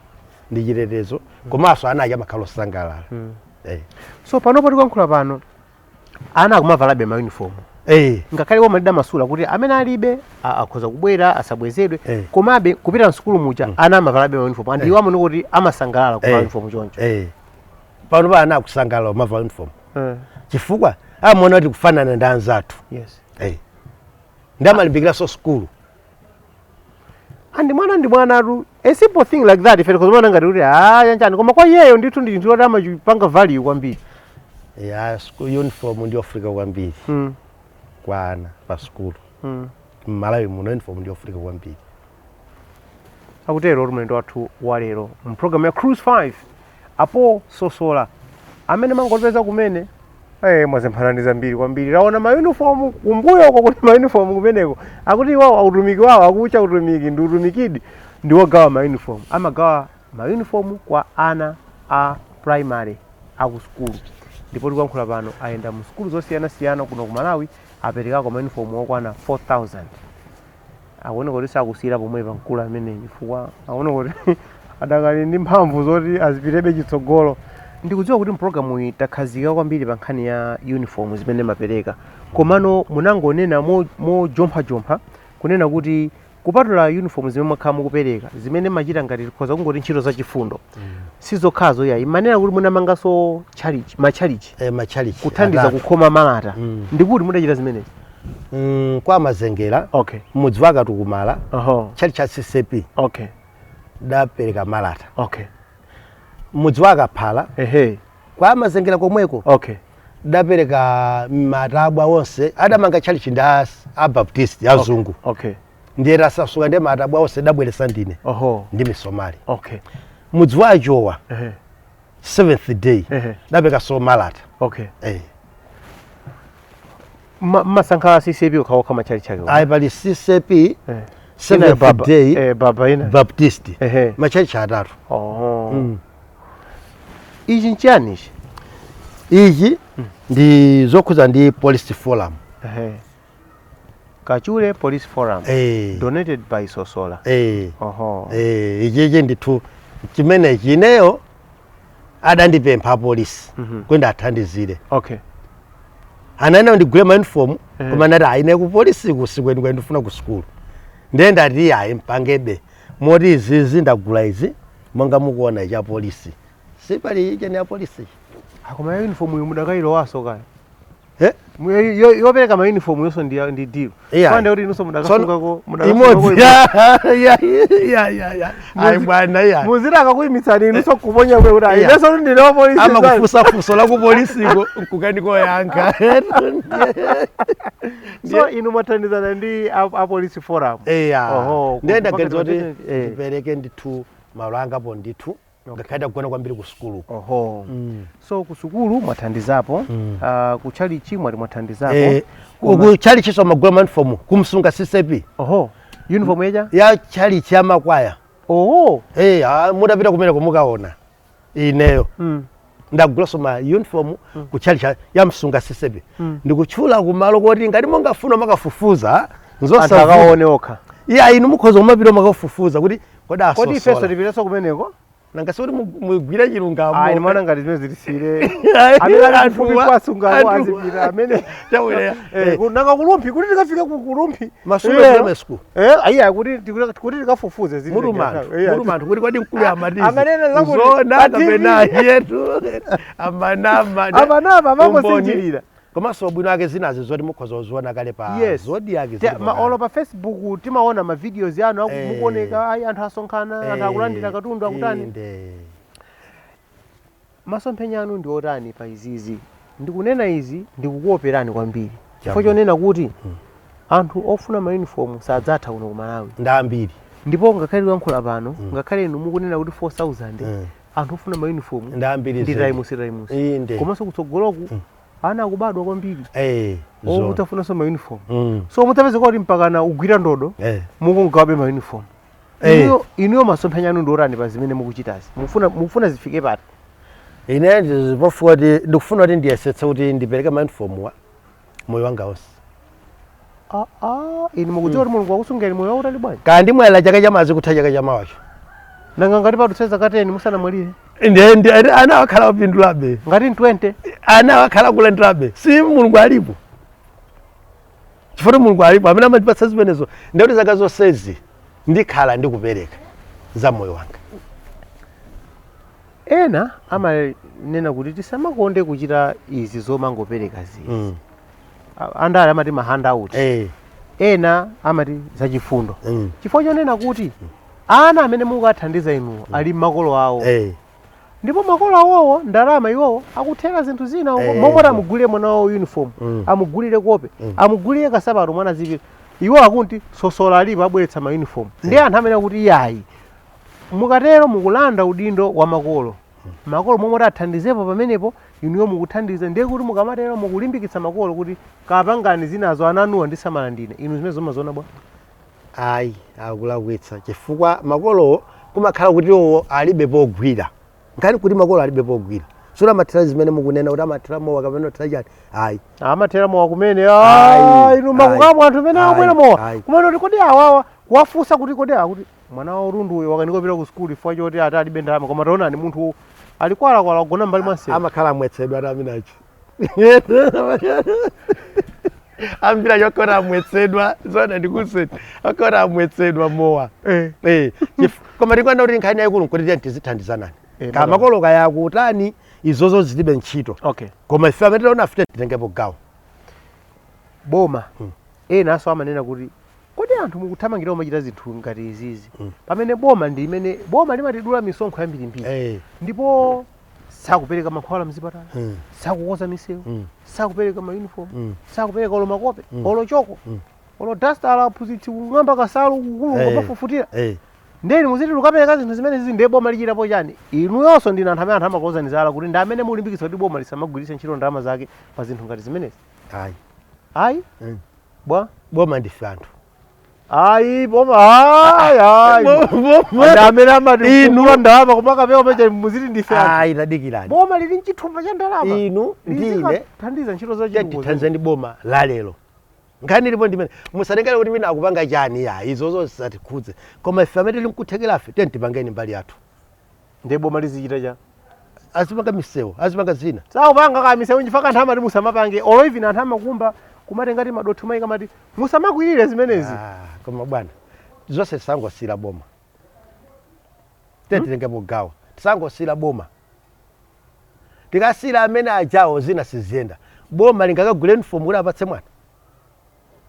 ndi chitetezo, komanso ana ake amakhala osangalala. So panopo tikuyankhula pano, ana akumavalabe ma uniform? Eh. Ngakhale boma lidamasula kuti amene alibe akhoza kubwera, asabwezedwe, komabe kupita msukulu muja ana amavalabe ma uniform, and iwo amaona kuti amasangalala kuvala uniform choncho? Eh. Pano pa ana akusangalala kumavala uniform chifukwa amaona kuti kufanana ndi anzathu. Ndi amalimbikiranso sukulu. And mwana ndi mwanatu, a simple thing like that, ife tikuziona ngati kuti ah, chanchani, koma kwa iyeyo ndithu ndi chinthu choti amachipanga value kwambiri. Ya, school uniform ndi yofunika kwambiri kwa ana pa sukulu. Mmalawi muno uniform ndi yofunika kwambiri. Akutero mlendo wathu wa lero mpulogalamu ya Cruise 5, apo Sosola, amene mangopeza kumene mwazemphana ndi zambiri kwambiri. Taona ma uniform kumbuyo uko, kuti ma uniform kumeneko akuti iwawo utumiki wawo akucha utumiki ndi utumikidi ndi wogawa ma uniform. Amagawa ma uniform kwa ana a primary aku sukulu, ndipo tikuyankhula pano ayenda mu sukulu zosiyanasiyana kuno ku Malawi, aperekako ma uniform okwana 4000. Akuoneka kuti sakusiyira pomwepa mkulu ameneyi, chifukwa akuoneka kuti adakali ndi mphamvu zoti azipitebe chitsogolo. Ndikudziwa kuti mpulogalamu iyi takhazika kwambiri pa nkhani ya uniform zimene mapereka, komano munangonena mojomphajompha kunena kuti kupatula uniform zimene mwakhala mukupereka, zimene machita ngati tikhoza kungoti ntchito zachifundo, sizokhazo yayi. Manena kuti munamanganso chalichi, machalichi. Machalichi kuthandiza atatu. Kukhoma malata. Ndikuti mudachita zimenezi? Kwa Mazengera, mudzi wa Katukumala, chali cha CCP, dapereka malata. Mudzi wa Kaphala, kwa Mazengera komweko, dapereka matabwa onse. Adamanga chalichi ndi a Baptist azungu. Ndiye tasasuka, ndi matabwa onse dabweresa ndine ndi misomali. Mudzi wa Ajowa, Seventh Day, dapereka so malata. Mmasankha CCP okhaokha machalichi ake? Ayi, pali CCP, Seventh Baba, Day baba ina Baptist. Machalichi atatu. Oh. Ichi nchiyani ichi? Ichi ndi zokhuza ndi Police Forum. Kachule Police Forum, donated by Sosola. Oho. Ichichi ndithu chimenechi ineyo adandipempha apolisi kuti ndathandizire. Ananena ndigule ma uniform, koma ndati ayi, ine ku polisi kusikwenikweni ndifuna ku sukulu. Ndiye ndati ayi, mpangebe moti izizi ndagula izi monga mukuona ichi apolisi, sipali icheni apolisi. Akoma ya uniform uyu mudakayilowaso kaya? Eh? Yopereka ma uniform yonso ndi deal. Iya. Pande kuti inunso mudakasungako? Imodzi, ya, ayi bwana, ya. Muzira akakuyimitsani inunso kuponya kwe kuti Iya. inenso ndine wa polisi. Amakufunsa funso la ku polisiko nkukanikoyankha. So inu mwathandizana ndi a Police Forum? Eya. Oho, Ndiye ndaganiza kuti ndipereke ndithu malo angapo ndithu, ngakhale ndagona kwambiri ku sukulu. Oho. So ku sukulu mwathandizapo, ku chalichi mwati mwathandizapo. Ku chalichiso magula ma uniform kumsunga CCP. Oho, uniform yeja? Ya chalichi ya makwaya. Oho. Mudapita kumeneko mukaona ineyo ndagulanso ma uniform ku chalichi ya Msunga CCP. Ndikutchula kumalo kuti ngati mungafuna makafufuza, anthu nzosavuta. Akaone okha. Iya, inu mukhoza kumapita makafufuza kuti kodi Kodi ifenso asosola tipitenso kumeneko? Nanga sikuti mugwire chilungamo? Ayi, nimaona ngati zimene zitisire Ayi, amene ali kufupi kwasungako azipita amene Chabwino. Nanga kulumpi kuti tikafike ku kulumpi? Masume Primary School. Ayi, kuti kuti tikafufuze zili Mulumanthu, mulumanthu kuti kodi mkulu amatizi Amanena zakuti zona pa TV. Kapena yetu amanama. Amanama, amangosinjirira. Komanso bwino ake zinazi zoti mukhoza kuziona kale pa Zodiak. Olo pa Facebook timaona ma videos anu mukuoneka, ayi, anthu asonkhana, anthu akulandira katundu, akutani. Inde. Masomphenya anu ndi otani pa izizi? Ndikunena izi ndikukuoperani kwambiri chifukwa chonena kuti anthu ofuna mayunifomu sadzatha kuno ku Malawi. Ndi ambiri. Ndipo ngakhale tikuyankhula pano, ngakhale inu mukunena kuti 4000, anthu ofuna mayunifomu Ndi ambiri ndi zedi. times times. Inde. Komanso kutsogoloku ana akubadwa kwambiri Zona. omutafunanso mayunifomu. So mudzapeza kuti mpakana ugwira ndodo mukungawabe mayunifomu. Inuyo masomphenya anu ndi otani pa zimene mukuchitazi? Mukufuna zifike pati? Ine ndipofuka kuti ndikufuna kuti ndiyesetse kuti ndipereke mayunifomuwa moyo wanga wonse. Ah, ah, inu mukudziwa kuti Mulungu wakusungeni moyo wautali bwanji? Kaya ndimwalira chaka chamazi kutha chaka chamawacho. Nanga ngati padutsa zaka 10 musanamwalire? Ndi ana wakhala kupindulabe. Ngati 20? Ana wakhala kulandirabe. Si Mulungu alipo? Chifukwa Mulungu alipo amene amandipatsa zimenezo, ndikuti zaka zonsezi ndikhala ndikupereka za moyo wanga. Ena amanena kuti tisamakonde kuchita izi zomangopereka zizi. Andale amati ma handout. Ena amati zachifundo. Chifukwa chonena kuti ana amene mukathandiza inuwo ali makolo awo. Ndipo makolo awowo ndalama iwowo akuthera zinthu zina momwe amugulire mwana wawo uniform, amugulire kope, amugulire kasapato mwana zipita. Iwo akuti Sosola alipo abweretsa ma uniform. Ndi anthu amene akuti iyayi, mukatero mukulanda udindo wa makolo. Makolo momwe athandizepo pamenepo inuyo mukuthandiza, ndiye kuti mukamatero mukulimbikitsa makolo kuti kapangani zinazo, ananuwa ndisamala ndine. Inu zimene zomaziona bwa? Ayi, akulakwitsa, chifukwa makolowo kumakhala kuti iwowo alibe pogwira. Nkhani kuti makolo alibe pogwira, suti amathera zimene mukunena kuti amathera mowa kapena kuthera chani, ayi. Amathera mowa kumene. Ayi, Inu makukamwa anthu amene ayi, akumwera mowa ayi. kumene kuti kodi awawa kuwafunsa kuti kodi akuti mwana wa utundu uyo wakanikopita ku sukulu chifukwa choti ati alibe ndalama, koma taonani munthu ali kwalakwala kugona mbali mwa msewu. Amakhala amwetsedwa ati aminachi ambira chokona amwetsedwa zona ndikuseni akona amwetsedwa mowa. Koma tikuona kuti nkhani yayikulu nkuti tiye tizithandizanani. Kama makolo kaya akutani, izozo zilibe ntchito. Koma ife amene tiona afite titengepo gawo. Boma, ena aso amanena kuti kodi anthu mukuthamangira umachita zinthu ngati izizi, pamene boma ndi imene boma limatidula misonkho yambirimbiri, ndipo sakupereka mankhwala mzipatala, sakukoza misewu, sakupereka mauniform, sakupereka olo makope, olo choko, olo duster, ala aphunzitsi kung'amba kasalu kukulu kumafufutira. Ndeni muziti lukapereka zinthu zimene zizi, ndiye boma lichitapo chani? Inuyonso ndinu anthu amene anthu amakuwuzani zala kuti ndi amene mulimbikitsa kuti boma lisamagwiritse ntchito ndalama zake pa zinthu ngati zimenezi. Ayi. Ayi. Bwa? Boma ndife anthu. Ayi, boma ayi, ayi. Ndi amene amati Inu. ndalama kumakapewa pecha muziti ndife anthu. Ayi, tadikirani. Boma lili mchithumba cha ndalama. Inu ndine thandiza ntchito za chitukuko. Tithandize ndi boma la lero. Nkhani ilipo ndimene musatengere kuti wina akupanga chani, ya izozo zisatikhudze, koma ife amene tili nkuthekera afe tiye tipangeni mbali yathu. Ndiye boma lizichita cha? Azipanga misewu, azipanga zina. Sakupanga ka misewu nchifukwa anthu amati musamapange, olo even anthu amakumba kumatenga ti madothi mayika mati musamakwirire zimenezi. Ah, koma bwana, zonse tisangosiyira boma. Tiye titengepo gawo, tisangosiyira boma. Tikasiyira amene ajawo zina siziyenda. Boma lingakagule uniform kuti apatse mwana?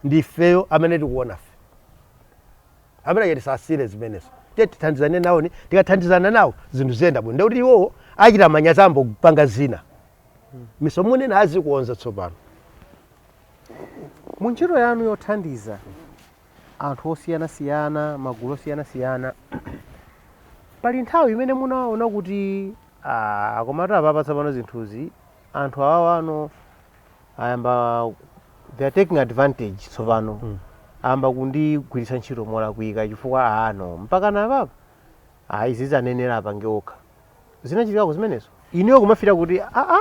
Ndifeyo amene tikuona fe amene aja, tisasiyire zimenezo. Tiye tithandizane nawo. Ni tikathandizana nawo zinthu ziyenda bwino, ndekuti iwowo achita manyazi ambopanga zina miso munene azikuonza tsopano. Mu ntchito yanu yothandiza anthu osiyanasiyana, magulu osiyanasiyana, pali nthawi imene munaona kuti ah, komatu apapa tsopano zinthuzi anthu awawa ano ayamba, they are taking advantage tsopano, ayamba kundigwiritsa ntchito molakwika, chifukwa ano mpaka na apapa ayi izizi anenera apange okha? Zinachitikako zimenezo ineyo kumafika kuti aa,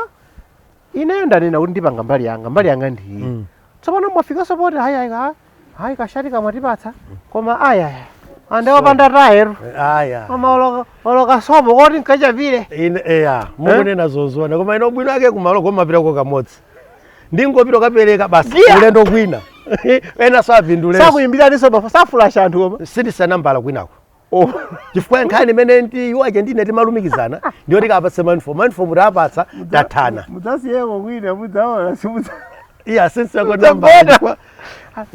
ineyo ndanena kuti ndipanga mbali yanga, mbali yanga ndiyi, tsopano mwafikanso poti hayi hayi hayi, kashati kamwatipatsa koma ayi ayi andewapanda tayeru, Aya. koma oloka sopo koti nkachapire. Ine eya, mukunena zozona, koma ino bwino ake kumalo komapitako kamodzi, ndingopita kapereka basi. Giya. Ulendo kwina ena sapindulenso. Sakuyimbiraniso mafa, safulasha anthu koma? Sitisanambala kwinako, chifukwa nkhani imene ndi iwo aja ndine timalumikizana ndiyo tikapatse manifomu. Manifomu tapatsa, tathana. Mudzasiyeko kwina, mudzaona simudza. Iya, sinsako Mudzagona. nambala.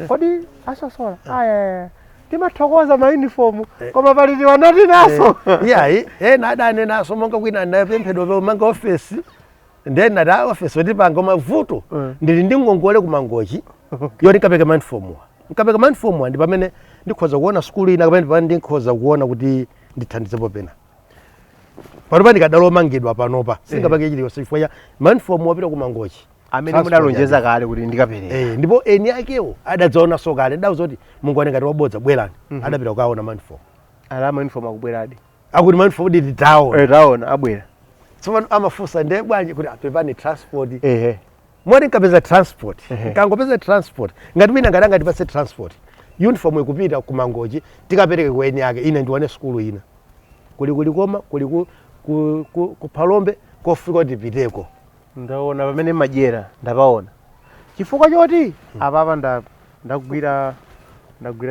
Kodi asosola aya timathokoza maunifomu, koma pali tiwanati naso. Iyayi, ena adanenanso monga kwina anapemphedwa manga ofesi. Then nati office ndipanga mavuto, ndili ndi ngongole kumangochi yoti nkapeke mauniform. Nkapeka mauniform ndi pamene ndikhoza kuona sukulu ina, kapena pamene ndikhoza kuona kuti ndithandizepo pena. Panopa ndikadalomangidwa, panopa singapake chiliyonse chifukwa cha mauniform wapita kumangochi. Amene Transport. Mudalonjeza kale kuti ndikapereka. Eh, ndipo eni akewo adadzaonanso kale, ndauza kuti mungoone ngati wabodza, bwerani. Adapita kukaona mauniform. Ala, mauniform akubweradi. Akuti mauniform diti taona. Eh, taona abwera. Tsopano amafunsa ndiye bwanji kuti apepani transport. Moti nkapeza transport, nkangopeza transport, ngati wina ngati angatipatse transport, uniform ikupita kumangochi, tikapereke kwa eni ake. Ine ndione sukulu ina kuli kulikoma, kuli ku Phalombe, kofika kuti tipiteko. Ndaona pamene madyera, ndapaona chifukwa choti apapa ndagwira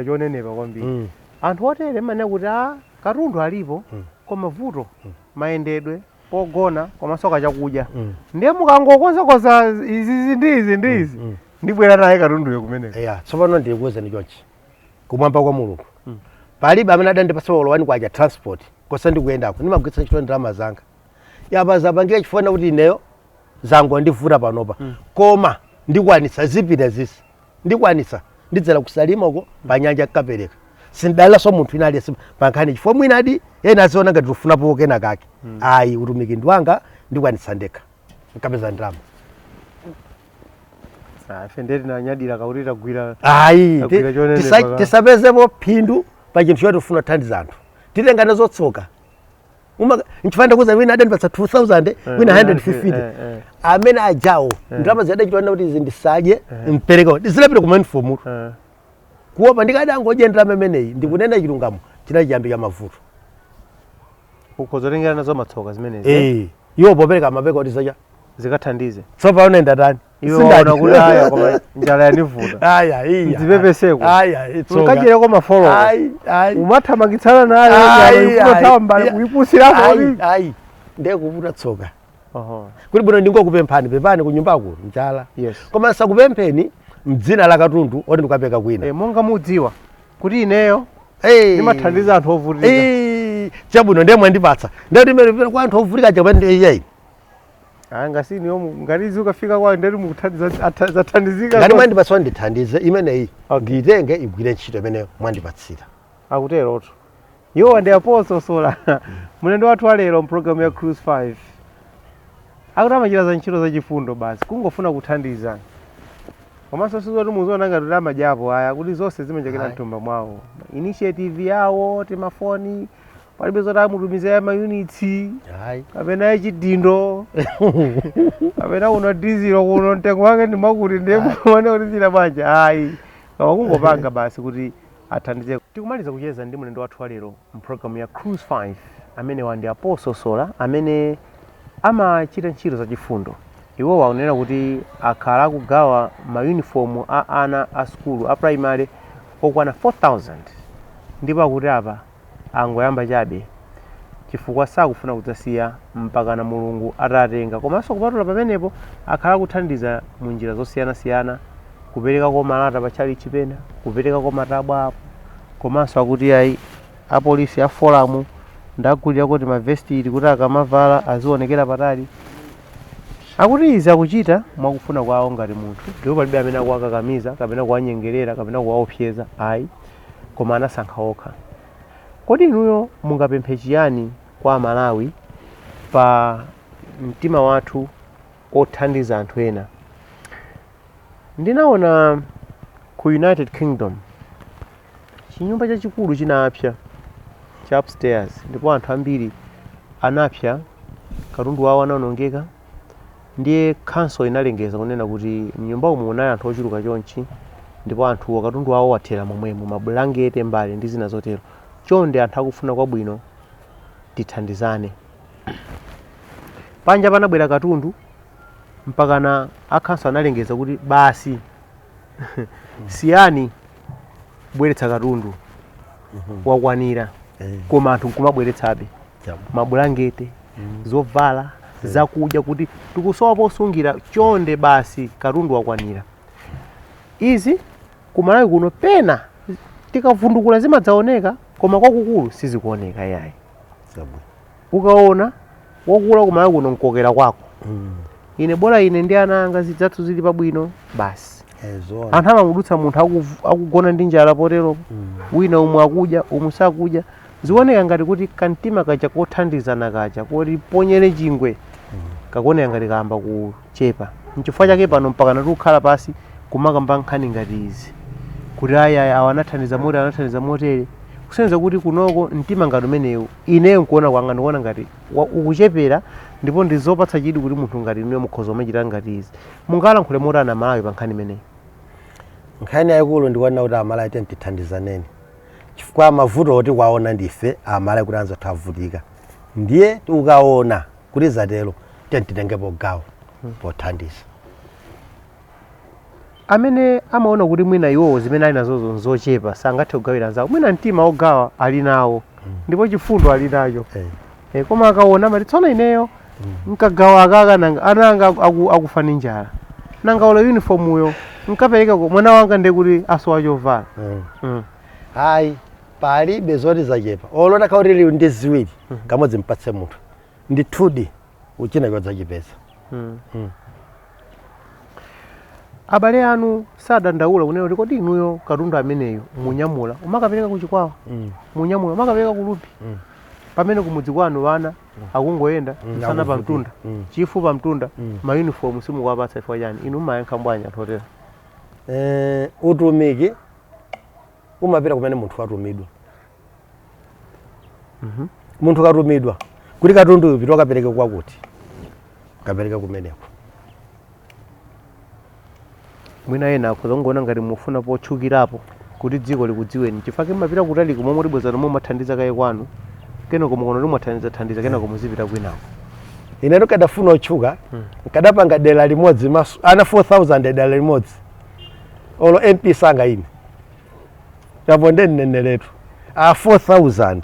chonenepa kwambiri. Anthu otere manena kuti a katundu alipo, koma vuto mayendedwe, pogona komanso kachakudya. Ndiye mukangokonzakonza izizi ndi izi ndi izi, ndibwera naye katunduyo kumeneko. Eya, tsopano ndikuwuzeni chonchi, kumwamba kwa Mulungu palibe amene adandipatsa olo 1 kwacha transport kosa ndikuyendako. Ndimagwiritsa ntchito ndalama zanga. Yapa zapangika chifukwa kuti ineyo zangondivuta panopa, koma ndikwanitsa, zipita zisi ndikwanitsa, ndidzera kusalima uko pa nyanja kukapereka. Sindidaliranso munthu ina aliyense pankhani, chifukwa mwina adi ena aziona ngati tifunapo kena kake. Ayi, utumiki ndi wanga, ndikwanitsa ndekha nkapeza ndalama. Ah, ife ndiye tinanyadira kakuti tagwira Ayi. Tagwira chonenepa Tisapezepo phindu pa chinthu choti tifuna kuthandiza anthu, titengane zotsoka. Nchifukwa ndakuza wina adandipatsa 2000, wina 150. Amene ajawo ndalama zidachitwana kuti izi ndisadye, mpereka zilapita ku uniform, kuopa ndikadangodye ndalama imeneyi. Ndikunena chilungamo, chinali chiyambi cha mavuto. Ukhoza kutengera nazo matsoka zimenezi, eh? Eh, iwo popereka amapeka kuti zacha Zikathandize. Tsopano ndatani? Iwe waona kuti aya, koma njala yanivuta. Aya, iya. Ndzipepeseko. Aya, itsoka. Unkachireko mafoloko. Ayi, ayi. Umathamangitsana nayo. Ayi, njala ayi. mbali kuipusirapo. Ayi, ayi, ndekuvuta tsoka. Oho. Kuti bwino ndingokupemphani, pepani, kunyumbaku njala. Koma sakupempheni mdzina la katundu oti ndikapeka kwina. Eh, monga mudziwa kuti ineyo Eh. ndimathandiza anthu ovutika. Eh, chabwino, ndiye mwandipatsa, ndati imene kwa anthu ovutika chapani iyayi. Aya, ngasiniyo ngatizi ukafika kwayo ndeti mukuthandiza zathandizika Ngati zonse. mwandipatsa ndithandize imeneyi, ndiyitenge igwire ntchito imene mwandipatsira. Akuterotu iwo ndi apososola mlendo wathu wa lero mpulogalamu ya Cruise 5. Akuti amachita za ntchito zachifundo basi, kungofuna kuthandiza, komanso sizoti muziona ngati kuti amadyapo aya, kuti zonse zimachokera mthumba mwawo. Initiative yawo, timafoni palibe zoti amutumiza ya maunits Ayi. kapena yachidindo kapena kuno dizilo kuno mtengo wake ndi makuti, ndiye muone kuti zina bwanji, ayi, koma kungopanga basi kuti athandize. Tikumaliza kucheza ndi mlendo wathu wa lero mpulogalamu ya Cruise 5, amene wandi apososola amene amachita ntchito zachifundo. Iwo waonera kuti akhala akugawa mayunifomu a ana a sukulu a primary okwana 4000, ndipo akuti apa angoyamba chabe chifukwa sakufuna kudzasiya mpakana Mulungu atatenga. Komanso kupatula pamenepo, akhala akuthandiza mu njira zosiyanasiyana, kuperekako malata pa tchalitchi pena, kuperekako matabwa apo, komanso akuti ayi, apolisi a forum ndagulira kuti mavesti kuti akamavala azionekera patali. Akuti izi akuchita mwakufuna kwawo ngati munthu, ndipo palibe amene akuwakakamiza kapena kuwanyengerera kapena kuwaopseza, ayi, koma anasankha okha. Kodi inuyo mungapemphe chiyani kwa Amalawi pa mtima wathu othandiza anthu ena? Ndinaona ku United Kingdom chinyumba chachikulu chinapsa cha upstairs, ndipo anthu ambiri anapsa, katundu wawo anawonongeka. Ndiye council inalengeza kunena kuti mnyumba umu munali anthu ochuluka chonchi, ndipo anthuwo katundu wawo wathera momwemo, mabulangete, mbale ndi zina zotero. Chonde anthu akufuna kwabwino, tithandizane. Panja panabwera katundu mpakana akhanso analengeza kuti basi, siyani kubweretsa katundu, wakwanira. Koma anthu nkumabweretsabe mabulangete, zovala, zakudya, kuti tikusowa posungira, chonde basi, katundu wakwanira. Izi kumalawi kuno pena tikavundukula zimadzaoneka, koma kwakukulu sizikuoneka yayi. Ukaona wakula kumalawi kuno nkokera kwako. Ine bola ine ndi ana anga zidzathu zili pabwino basi. Zoona. Anthu amamudutsa munthu akugona ndi njala poteropo, wina umwe akudya umwe sakudya. Zioneka ngati kuti kamtima kaja kothandizana kaja koti ponyere chingwe kakuoneka ngati kayamba kuchepa. Nchifukwa chake pano mpaka tikukhala pasi kumakamba nkhani ngati izi kuti ayi ayi, awa anathandiza motere, anathandiza motere, kusonyeza kuti kunoko mtima ngati umenewu, ineyo nkuona kwanga ndikuona ngati ukuchepera. Ndipo ndi zopatsa chidwi kuti munthu ngati inuyo mukhoza kumachita ngati izi. Mungalankhule motani Amalawi pa nkhani imeneyi? Nkhani yayikulu ndikuona kuti Amalawi tiyeni tithandizaneni, chifukwa mavuto oti kwaona ndife Amalawi kuti anzathu avutika. Ndiye ukaona kuti zatero, tiyeni titengepo gawo pothandiza. Amene amaona kuti mwina iwowo zimene ali nazozo nzochepa, sangathe kugawira anzawo, mwina mtima ogawa ali nawo ndipo chifundo ali nacho, koma akaona amati, tsono ineyo nkagawa akaka, nanga ana anga akufa ndi njala? Nanga olo uniform uyo nkapereka mwana wanga, ndiye kuti asowa chovala? Ayi, palibe zoti zachepa. Olo takhala kuti lili ndi ziwiri, kamodzi mpatse munthu, ndithudi uchina chodzachipeza. Abale anu sadandaula kunena kuti kodi inuyo katundu ameneyo munyamula umakapereka kuchikwawa, munyamula umakapereka ku Rumphi, pamene kumudzi kwanu vana akungoyenda msana pa akuvutika. mtunda, chifu pa mtunda, mauniform simukuwapatsa chifukwa chani? Inu mumayankha bwanji anthu otera? Utumiki umapita kumene munthu watumidwa. Munthu katumidwa kuti katundu uyu pita kapereke kwakuti, kapereke kumeneko. Mwina ena akhoza kungoona ngati mufuna potchukirapo kuti dziko likudziweni, chifukwa mumapita kutali kumwe mutibweza nomwe mumathandiza kaye kwanu, kenako mukono kuti mwathandiza thandiza, kenako muzipita kwinako. Ine ndikadafuna otchuka, nkadapanga dera limodzi masu ana 4000 dera limodzi, olo MP sanga ine yapo ndeneneretu a 4000,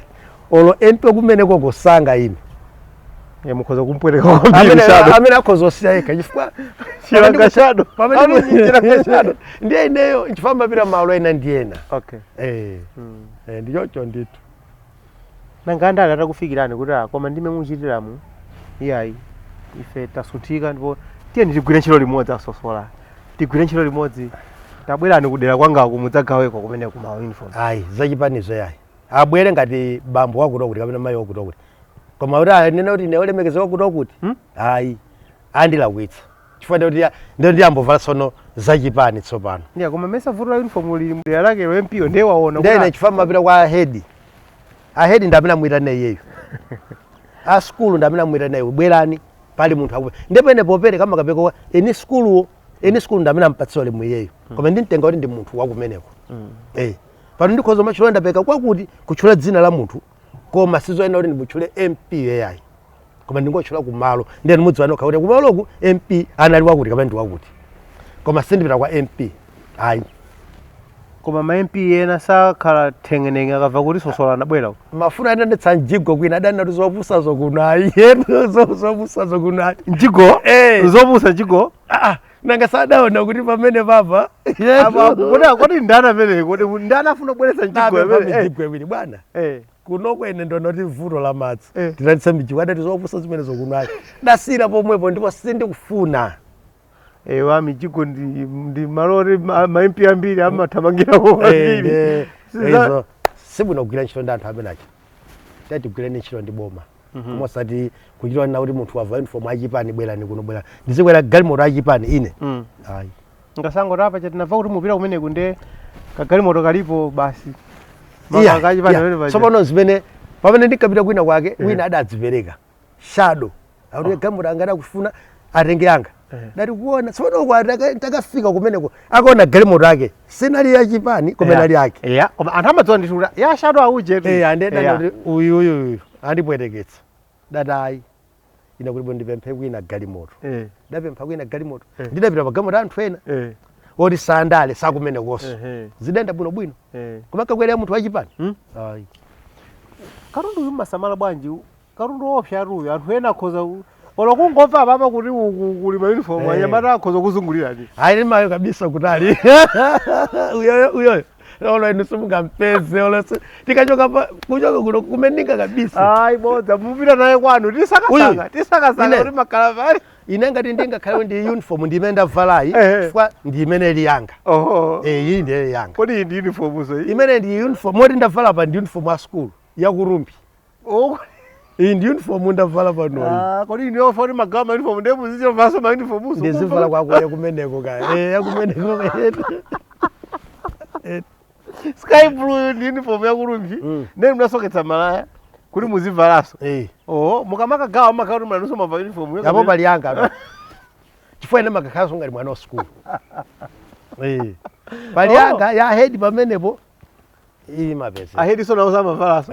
olo MP kumenekoko sanga ine. Ya, mukhoza kumpwereka kwambiri. Shadow. Amene akhoza osiya yekha chifukwa Chilanga shadow. pamene Chilanga shadow. Ndiye ineyo chifukwa mapita malo ena ndi ena. Ndichocho ndithu. Nanga andale atakufikirani kuti, ah, koma ndime muchitiramu iyayi, ife tasunthika ndipo tiyeni tigwire ntchito limodzi, asosola tigwire ntchito limodzi, tabwerani kudera kwangaku mudzagaweko kumene kuma uniform? Ayi, zachipanizo yayi. Abwere ngati bambo wakuti wakuti kapena mayi wakuti wakuti, koma kuti anene kuti ine olemekeza wakuti wakuti, ayi, andilakwitsa chifukwa ndikuti ndiyambovala tsono zachipani tsopano. Ndiya, koma mesa vuto la uniform lili mdera lake lo, MP ndiye waona ndene chifukwa mapita kwa ahedi, ahedi ndi amene amuyitane iyeyo, a skulu ndi amene amuyitane iyeyo, bwerani pali munthu akupe. Ndepene popereka amakapeka eni skuluwo, eni skulu ndi amene ampatsa ulemu iyeyo, koma ndimtenga kuti ndi munthu wakumeneko. Pano ndikhoza machula ndapeka kwakuti kutchula dzina la munthu, koma sizoyenera kuti ndimutchule MP yayi, koma ndingotchula kumalo, ndiye mudziwa nokha kuti kumaloku MP anali wakuti kapena ndi wakuti, koma sindipita kwa MP ayi. Koma ma MP ena sakhala thengenenge akamva kuti Sosola anabwera. Mafuna atandetsa mjigo kwina, adanena kuti zopusazo kuno ayi, yetu zopusazo kuno ayi. Mjigo? Zopusa mjigo? Ah, nanga sadaona kuti pamene papa Kodi ndani amene, kodi ndani afuna kubweretsa mjigo napempha amene? Mijigo iwiri, bwana. Kuno kwene ndonoti vuto la madzi, tinatitsa mijigo. Adati zopusa zimenezo kuno ayi, dasira pomwepo ndipo sindikufuna. Ewa, mijigo ndi malori ma MP ambiri amathamangirako kwambiri. Izo sibwino kugwira ntchito ndi anthu amene acha. Tatigwireni ntchito ndi boma, koma osati kuchitwa na kuti munthu wava uniform achipani, bwerani kuno, bwerani, ndizikwera galimoto achipani ine? Ayi. Ngasango tapa chatinamva kuti mupita kumeneku nde kagalimoto kalipo basi. Iya, Makachipani iya. pamene paja. Tsopano zimene pamene ndinkapita kwina kwake, wina adadzipereka shadow akuti galimoto anga adakufuna atenge anga. Dati kuona tsopano kwa takafika kumeneko, akaona galimoto ake sinali yachipani koma inali yake. Yeah, koma anthu amadziwa ndithu kuti ya shadow auje tu. Ande dati uyu uyu uyu andipweteketsa. Dati ayi, ine kuti ndipemphe kwina galimoto. Ndapempha kwina galimoto. Ndidapita pa galimoto anthu ena oti sandale sakumenekonso. Zidayenda bwinobwino. Koma kakwera munthu wachipani, ayi. Katundu uyu mmasamala bwanji? Katundu wopsa atuyu, anthu ena akhoza olo kungomva apapa kuti uku kuli ma uniform, anyamata akhoza kuzungulirani. Ayi, mayo kabisa kutali uyoyo uyoyo. Olo inu simungampeze, olo tikachoka kuchoka kuno kumeninga kabisa. Ayi, bodza, mupita naye kwanu. Tisakasaka, Uyu. tisakasaka Ine. kuti makhala pali. Ine ngati ndingakhale ndi uniform ndimene ndavalayi, chifukwa ndi imene ili yanga. Eh, iyi ndiye yanga. Kodi iyi ndi uniform so iyi? Imene ndi uniform moti ndavala pa ndi uniform ya school yakurumbi. Iyi ndi uniform ndavala panoyi. Ah, kodi ine ofoni magawa ma uniform, ndiye muzichovaso ma uniform so? Ndizivala kwakuya kumeneko kaya, yakumeneko. Sky blue ndi uniform yakurumbi. Ndiye munasoketsa malaya kuti muzivalaso. Oh, mukamakagawa makhala kuti mulanuso mava uniform yo. Yapo pali yanga, chifukwa ine makakhalanso ngati mwana wa school. Pali yanga ya head pamenepo, ili mapesa. A head so nawo samavalaso?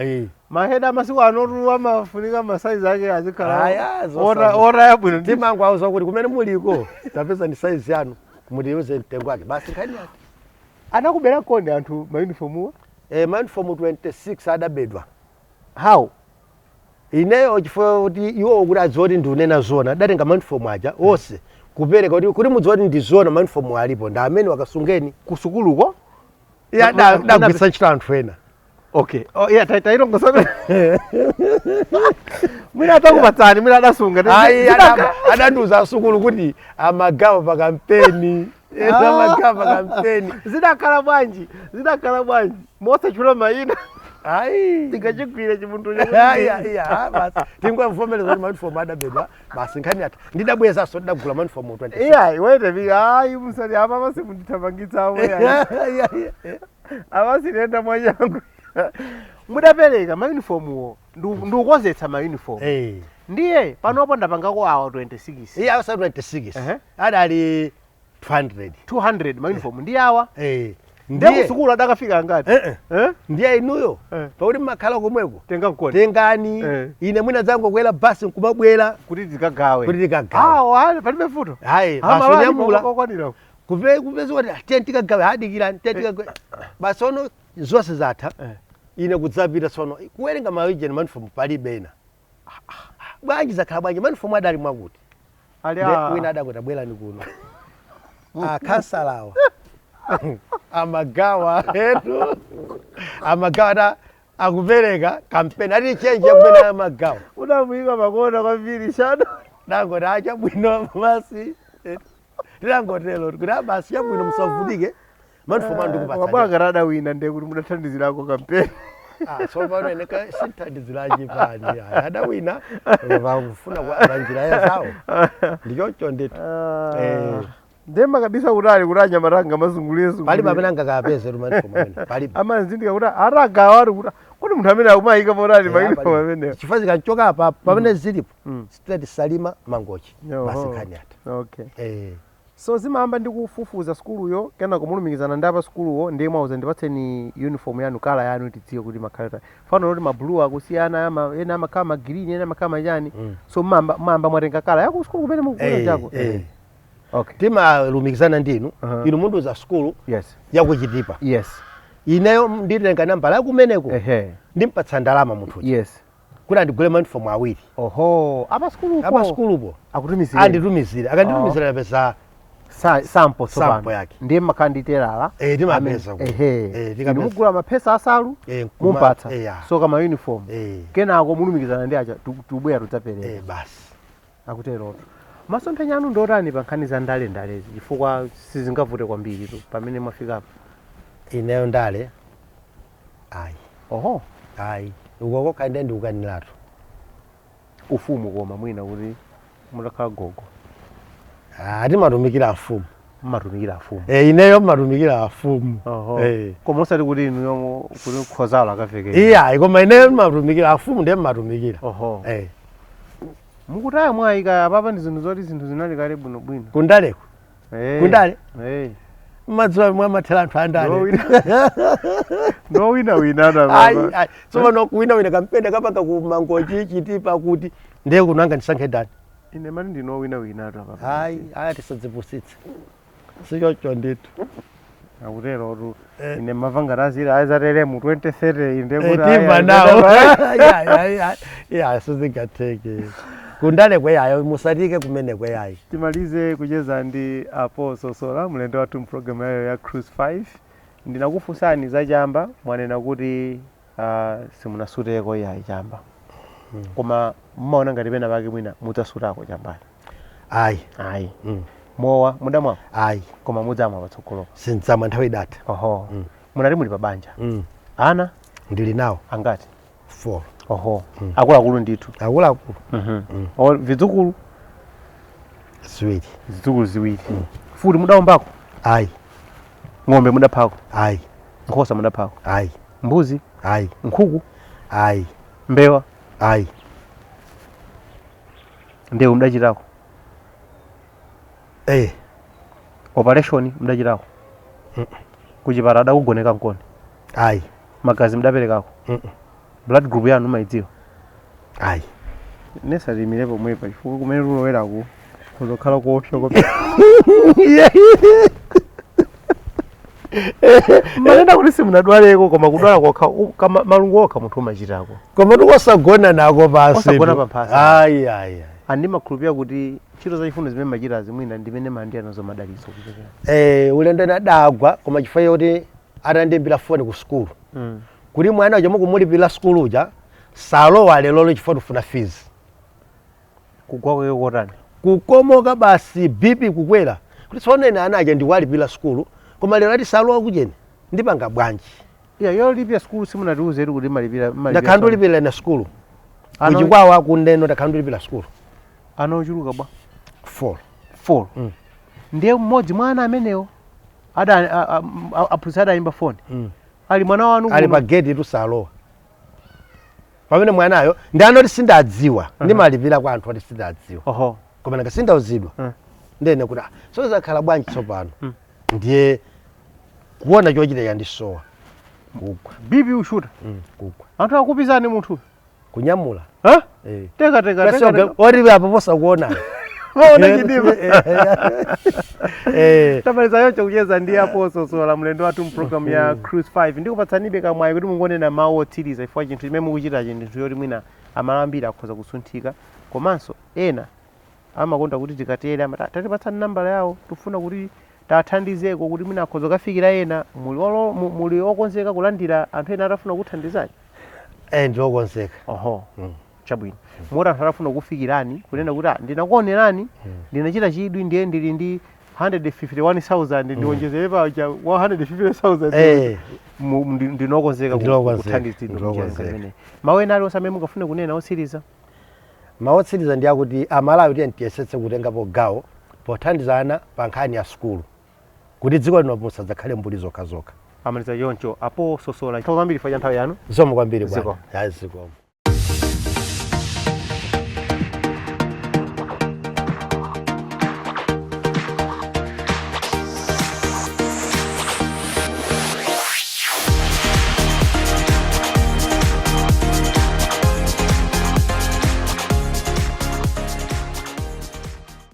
Ma head amasiku anotu amafunika masaizi ake azikhala Aya, ora yabwino Timangu auza kuti kumene muliko tapeza ni size yanu, mutiuze mtengo wake, basi, nkhani yake. Anakubera konde anthu ma uniform wa? Eh, ma uniform 26 adabedwa. How? Ineyo chifukwa kuti iwo kuti adziwa kuti ndiunena zona, adatenga ma uniform aja onse kupereka kuti mudziwa kuti ndi zona, ma uniform alipo ndi amene wakasungeni. Kusukuluko? Iye adagwiritsa ntchito anthu ena. Okay, oh yeah, tailongosana mwina atakupatsani, mwina adasunga. Ayi, adandiuza asukulu kuti amagawa pa kampeni. Amagawa pa kampeni. Zidakhala bwanji? Zidakhala bwanji mosachula mayina? Ayi. Tingachigwire chimunthu. Ayi, ayi, ah, basi tingovomereza kuti ma uniform adabedwa, basi, nkhani yatha. Ndidabwezanso, ndidagula ma uniform 26. Iyayi, wait a minute, ayi, musati apa pasi mundithamangitsawo, yayi, apa sinenda mwachangu. Mudapereka ma uniform wo, ndikukonzetsa ma uniform. Ndiye panopo ndapangako awa 26. Iye asa 26. Adali 200. 200 ma uniform ndi awa. Ndiye Ndiye kusukulu adakafika angati? Eh. Ndiye inuyo, pakuti mmakhala komweko, Tenga mkono. Tengani. Eh. Ine mwina zangokwera basi nkumabwera. Kuti tikagawe. Kuti tikagawe. Awo ali palibe vuto. Hayi, basi unyamula. Kokwanira. Kupeza kuti tiye tikagawe, adikirani, tiye tikagawe, basi. Ono zonse zatha. Ine kudzapita tsono kuwerenga ma uniform palibe ina. Bwanji zakhala bwanji? Ma uniform adali mwakuti. Ali Wina adakuti, abwerani kuno, akhansalawa amagawa etu, amagawa ta akupereka kampeni ati change yakumene amagawa. Unamuyika pakona kwambiri shado. Nangoti achabwino basi, tinangotelo kuti ah, basi, chabwino, musavutike, ma uniform andikupatsa. Wabwanga adawina, ndiye kuti mudathandizirako kampeni. Ah, tsopano ine sinthandizirachi pani, adawina pakufuna kwa njira ya zawo, ndichoncho ndithu. Ndiye makabisa kutali kuti anyamatanga mazungulire. Palibe amene angakapeze ma uniform amene, palibe. Amazindika kuti atagawa ari kuti munthu amene akumayika potali ma uniform amenewo. Chifukwa zikanchoka apa pamene zilipo, straight Salima, Mangochi, basi, nkhani yatha. So zimayamba ndi kufufuza sukuluyo, kena kumulumikizana ndi apa sukuluwo, ndiye mwauza ndipatseni uniform yanu, colour yanu, tidziwe kuti makhala fano kuti ma blue akusiyana, ena amakhala ma green, ena amakhala machani. So mamba mwatenga colour yaku sukulu kumene mukugula chako. Timalumikizana ndinu. Inu mundiuza sukulu yakuchitipa. Ineyo nditenga nambala yakumeneko. Ndimpatsa ndalama munthu kuti andigule ma uniform awiri. Oho, apa sukulupo. Apa sukulupo. Akutumizire. Anditumizire, akanditumizira napeza Sample tsopano. Sample yake. Ndiye mmakhala ndi telala. Timapeza kuti. Tikapeza. Inu mugula maphesa asalu, mumpatsa. Ya. Soka ma uniform. Kenako mulumikizana ndi acha, tubwera tudzapereka. Basi. Akuterotu. Masomphenya anu ndotani pa nkhani za ndale ndalezi? Chifukwa sizingavute kwambiri tu pamene mwafikapo. Ineyo ndale ayi. Ayi, ukoko khande ndikukaniratu. Ufumu koma mwina kuti mutakhala gogo? Ah, timatumikira afumu. Mmatumikira afumu? Ineyo mmatumikira afumu. Koma osati kuti inuyo kuti khozalo akavekera. Iyayi, koma ineyo mmatumikira afumu, ndiye mmatumikira. Mukutaya mwayika apapa ndi zinthu zoti zinthu zinali kale bwinobwino. Kundaleko? Kundale? Mmadziwa mwamathera anthu andale. Ndowinawina. Ayi, ayi, tsopano kuwinawina kampeni kapanga ku Mangochi, Chitipa, kuti ndiye kunanga ndisankhe ndani? Ine mati ndinowinawina apa. Ayi, ayi, tisadzipusitse, sichocho ndithu. Akuterotu. Ine mava ngati azili azatere mu 2030 inde kuti Timba ayi, nawo. ayi, Ya, sizingatheke kundale kweyayo, musatike kumene kweyayi. Timalize kucheza ndi Apo Sosola, mlendo wathu mpulogalamu yayo ya Cruise 5. Ndinakufunsani za chamba, mwanena kuti simunasuteko iyayi chamba, koma mmaona ngati pena pake mwina mudzasutako chambani? Ayi. Ayi. Mowa mudamwako? Ayi. Koma mudzamwa patsogolopo? Sindzamwa, nthawi idatha. Oho. Munati muli pa banja. Ana? Ndili nawo. Angati? 4. Oho, akuluakulu ndithu. Akuluakulu. O, vidzukulu? Ziwiri. Zidzukulu ziwiri. Mfuti mudaombako? Ayi. Ng'ombe mudaphako? Ayi. Nkhosa mudaphako? Ayi. Mbuzi? Ayi. Nkhuku? Ayi. Mbewa? Ayi. Ndewu mudachitako? Eh. Operation mudachitako? Kuchipatala adakugoneka mkono? Ayi. Magazi mudaperekako? Blood group yanu mumayidziwa? Ayi. Nesatiyimire pomwepa chifukwa kumene tuloweraku kuzokhala kuopsa kopsa. Manena kuti simunadwaleko, koma kudwala kokha malungo okha munthu umachitako. Koma tikosagona nako pasi. Osagona pamphasa. Ayi, ayi, ayi. Andimakhulupirira kuti ntchito zachifundo zimene machita zimwina ndimene mandiya nazo madalitso kuchokera. Ulendo nadagwa, koma chifukwa choti atandiimbira foni ku sukulu kuti mwana uja mukumulipira sukulu uja salowa lero chifukwa tifuna fees. Kugwa kwake kotani? Kukomoka basi, BP kukwera, kuti tsono ine ana aja ndiwalipira sukulu, koma lero ati salowa kucheni, ndipanga bwanji? Iya, yolipira sukulu simunatiuze kuti malipira. Ndakhala ndilipira ine sukulu kuchikwawa kuneno, ndakhala ndilipira sukulu. Ana ochuluka bwa? 4. 4. Ndiye mmodzi mwa ana amenewo ada aphunzitsi adayimba foni ali mwana wanu ali kuno. Pa gate tusalowa pamene mwanayo ndi anoti sindadziwa, ndimalipira kwa anthu ati sindadziwa. Koma nanga sindauzidwa. Ndene kuti so zakhala bwanji tsopano? Ndiye kuona chochita yandisowa, kugwa. BP ushuta. Kugwa. Anthu akupizani munthu. Kunyamula. Ha? Eh. Teka teka teka teka. Ori apo posakuona. Maona chidima. Eh. Tamaliza yonse kucheza ndi apo Sosola, mlendo wathu mpulogalamu ya Cruise 5. Ndikupatsanibe kamwayi kuti mungonena mawu otsiriza, chifukwa chinthu chimene mukuchitachi ndi chinthu choti mwina amalo ambiri akhoza kusunthika, komanso ena amakonda kuti tikatere amati, "Tatipatsani nambala yawo, tifuna kuti tathandizeko kuti mwina akhoza kukafikira ena." Muli okonzeka kulandira anthu ena atafuna kuthandizani? Eh, ndiokonzeka. Oho. Chabwino. Moti anthu atafuna kufikirani kunena kuti, "Ndinakuonerani, ndinachita chidwi, ndiye ndili ndi 151,000, ndiwonjezere paja 150,000," ndinokonzeka Ndinokonzeka, kuthandizidwa ndinokonzeka. imene. Mawu ena aliwonse amene mungafune kunena otsiriza? Mawu otsiriza ndi akuti Amalawi tiye tiyesetse kutengapo gawo pothandizana pa nkhani ya sukulu kuti dziko lino musadzakhale mbuli zokhazokha. Amaliza choncho apo Sosola. Kwambiri chifukwa cha nthawi yanu. Zikomo kwambiri bwana. Zikomo. Ya, zikomo.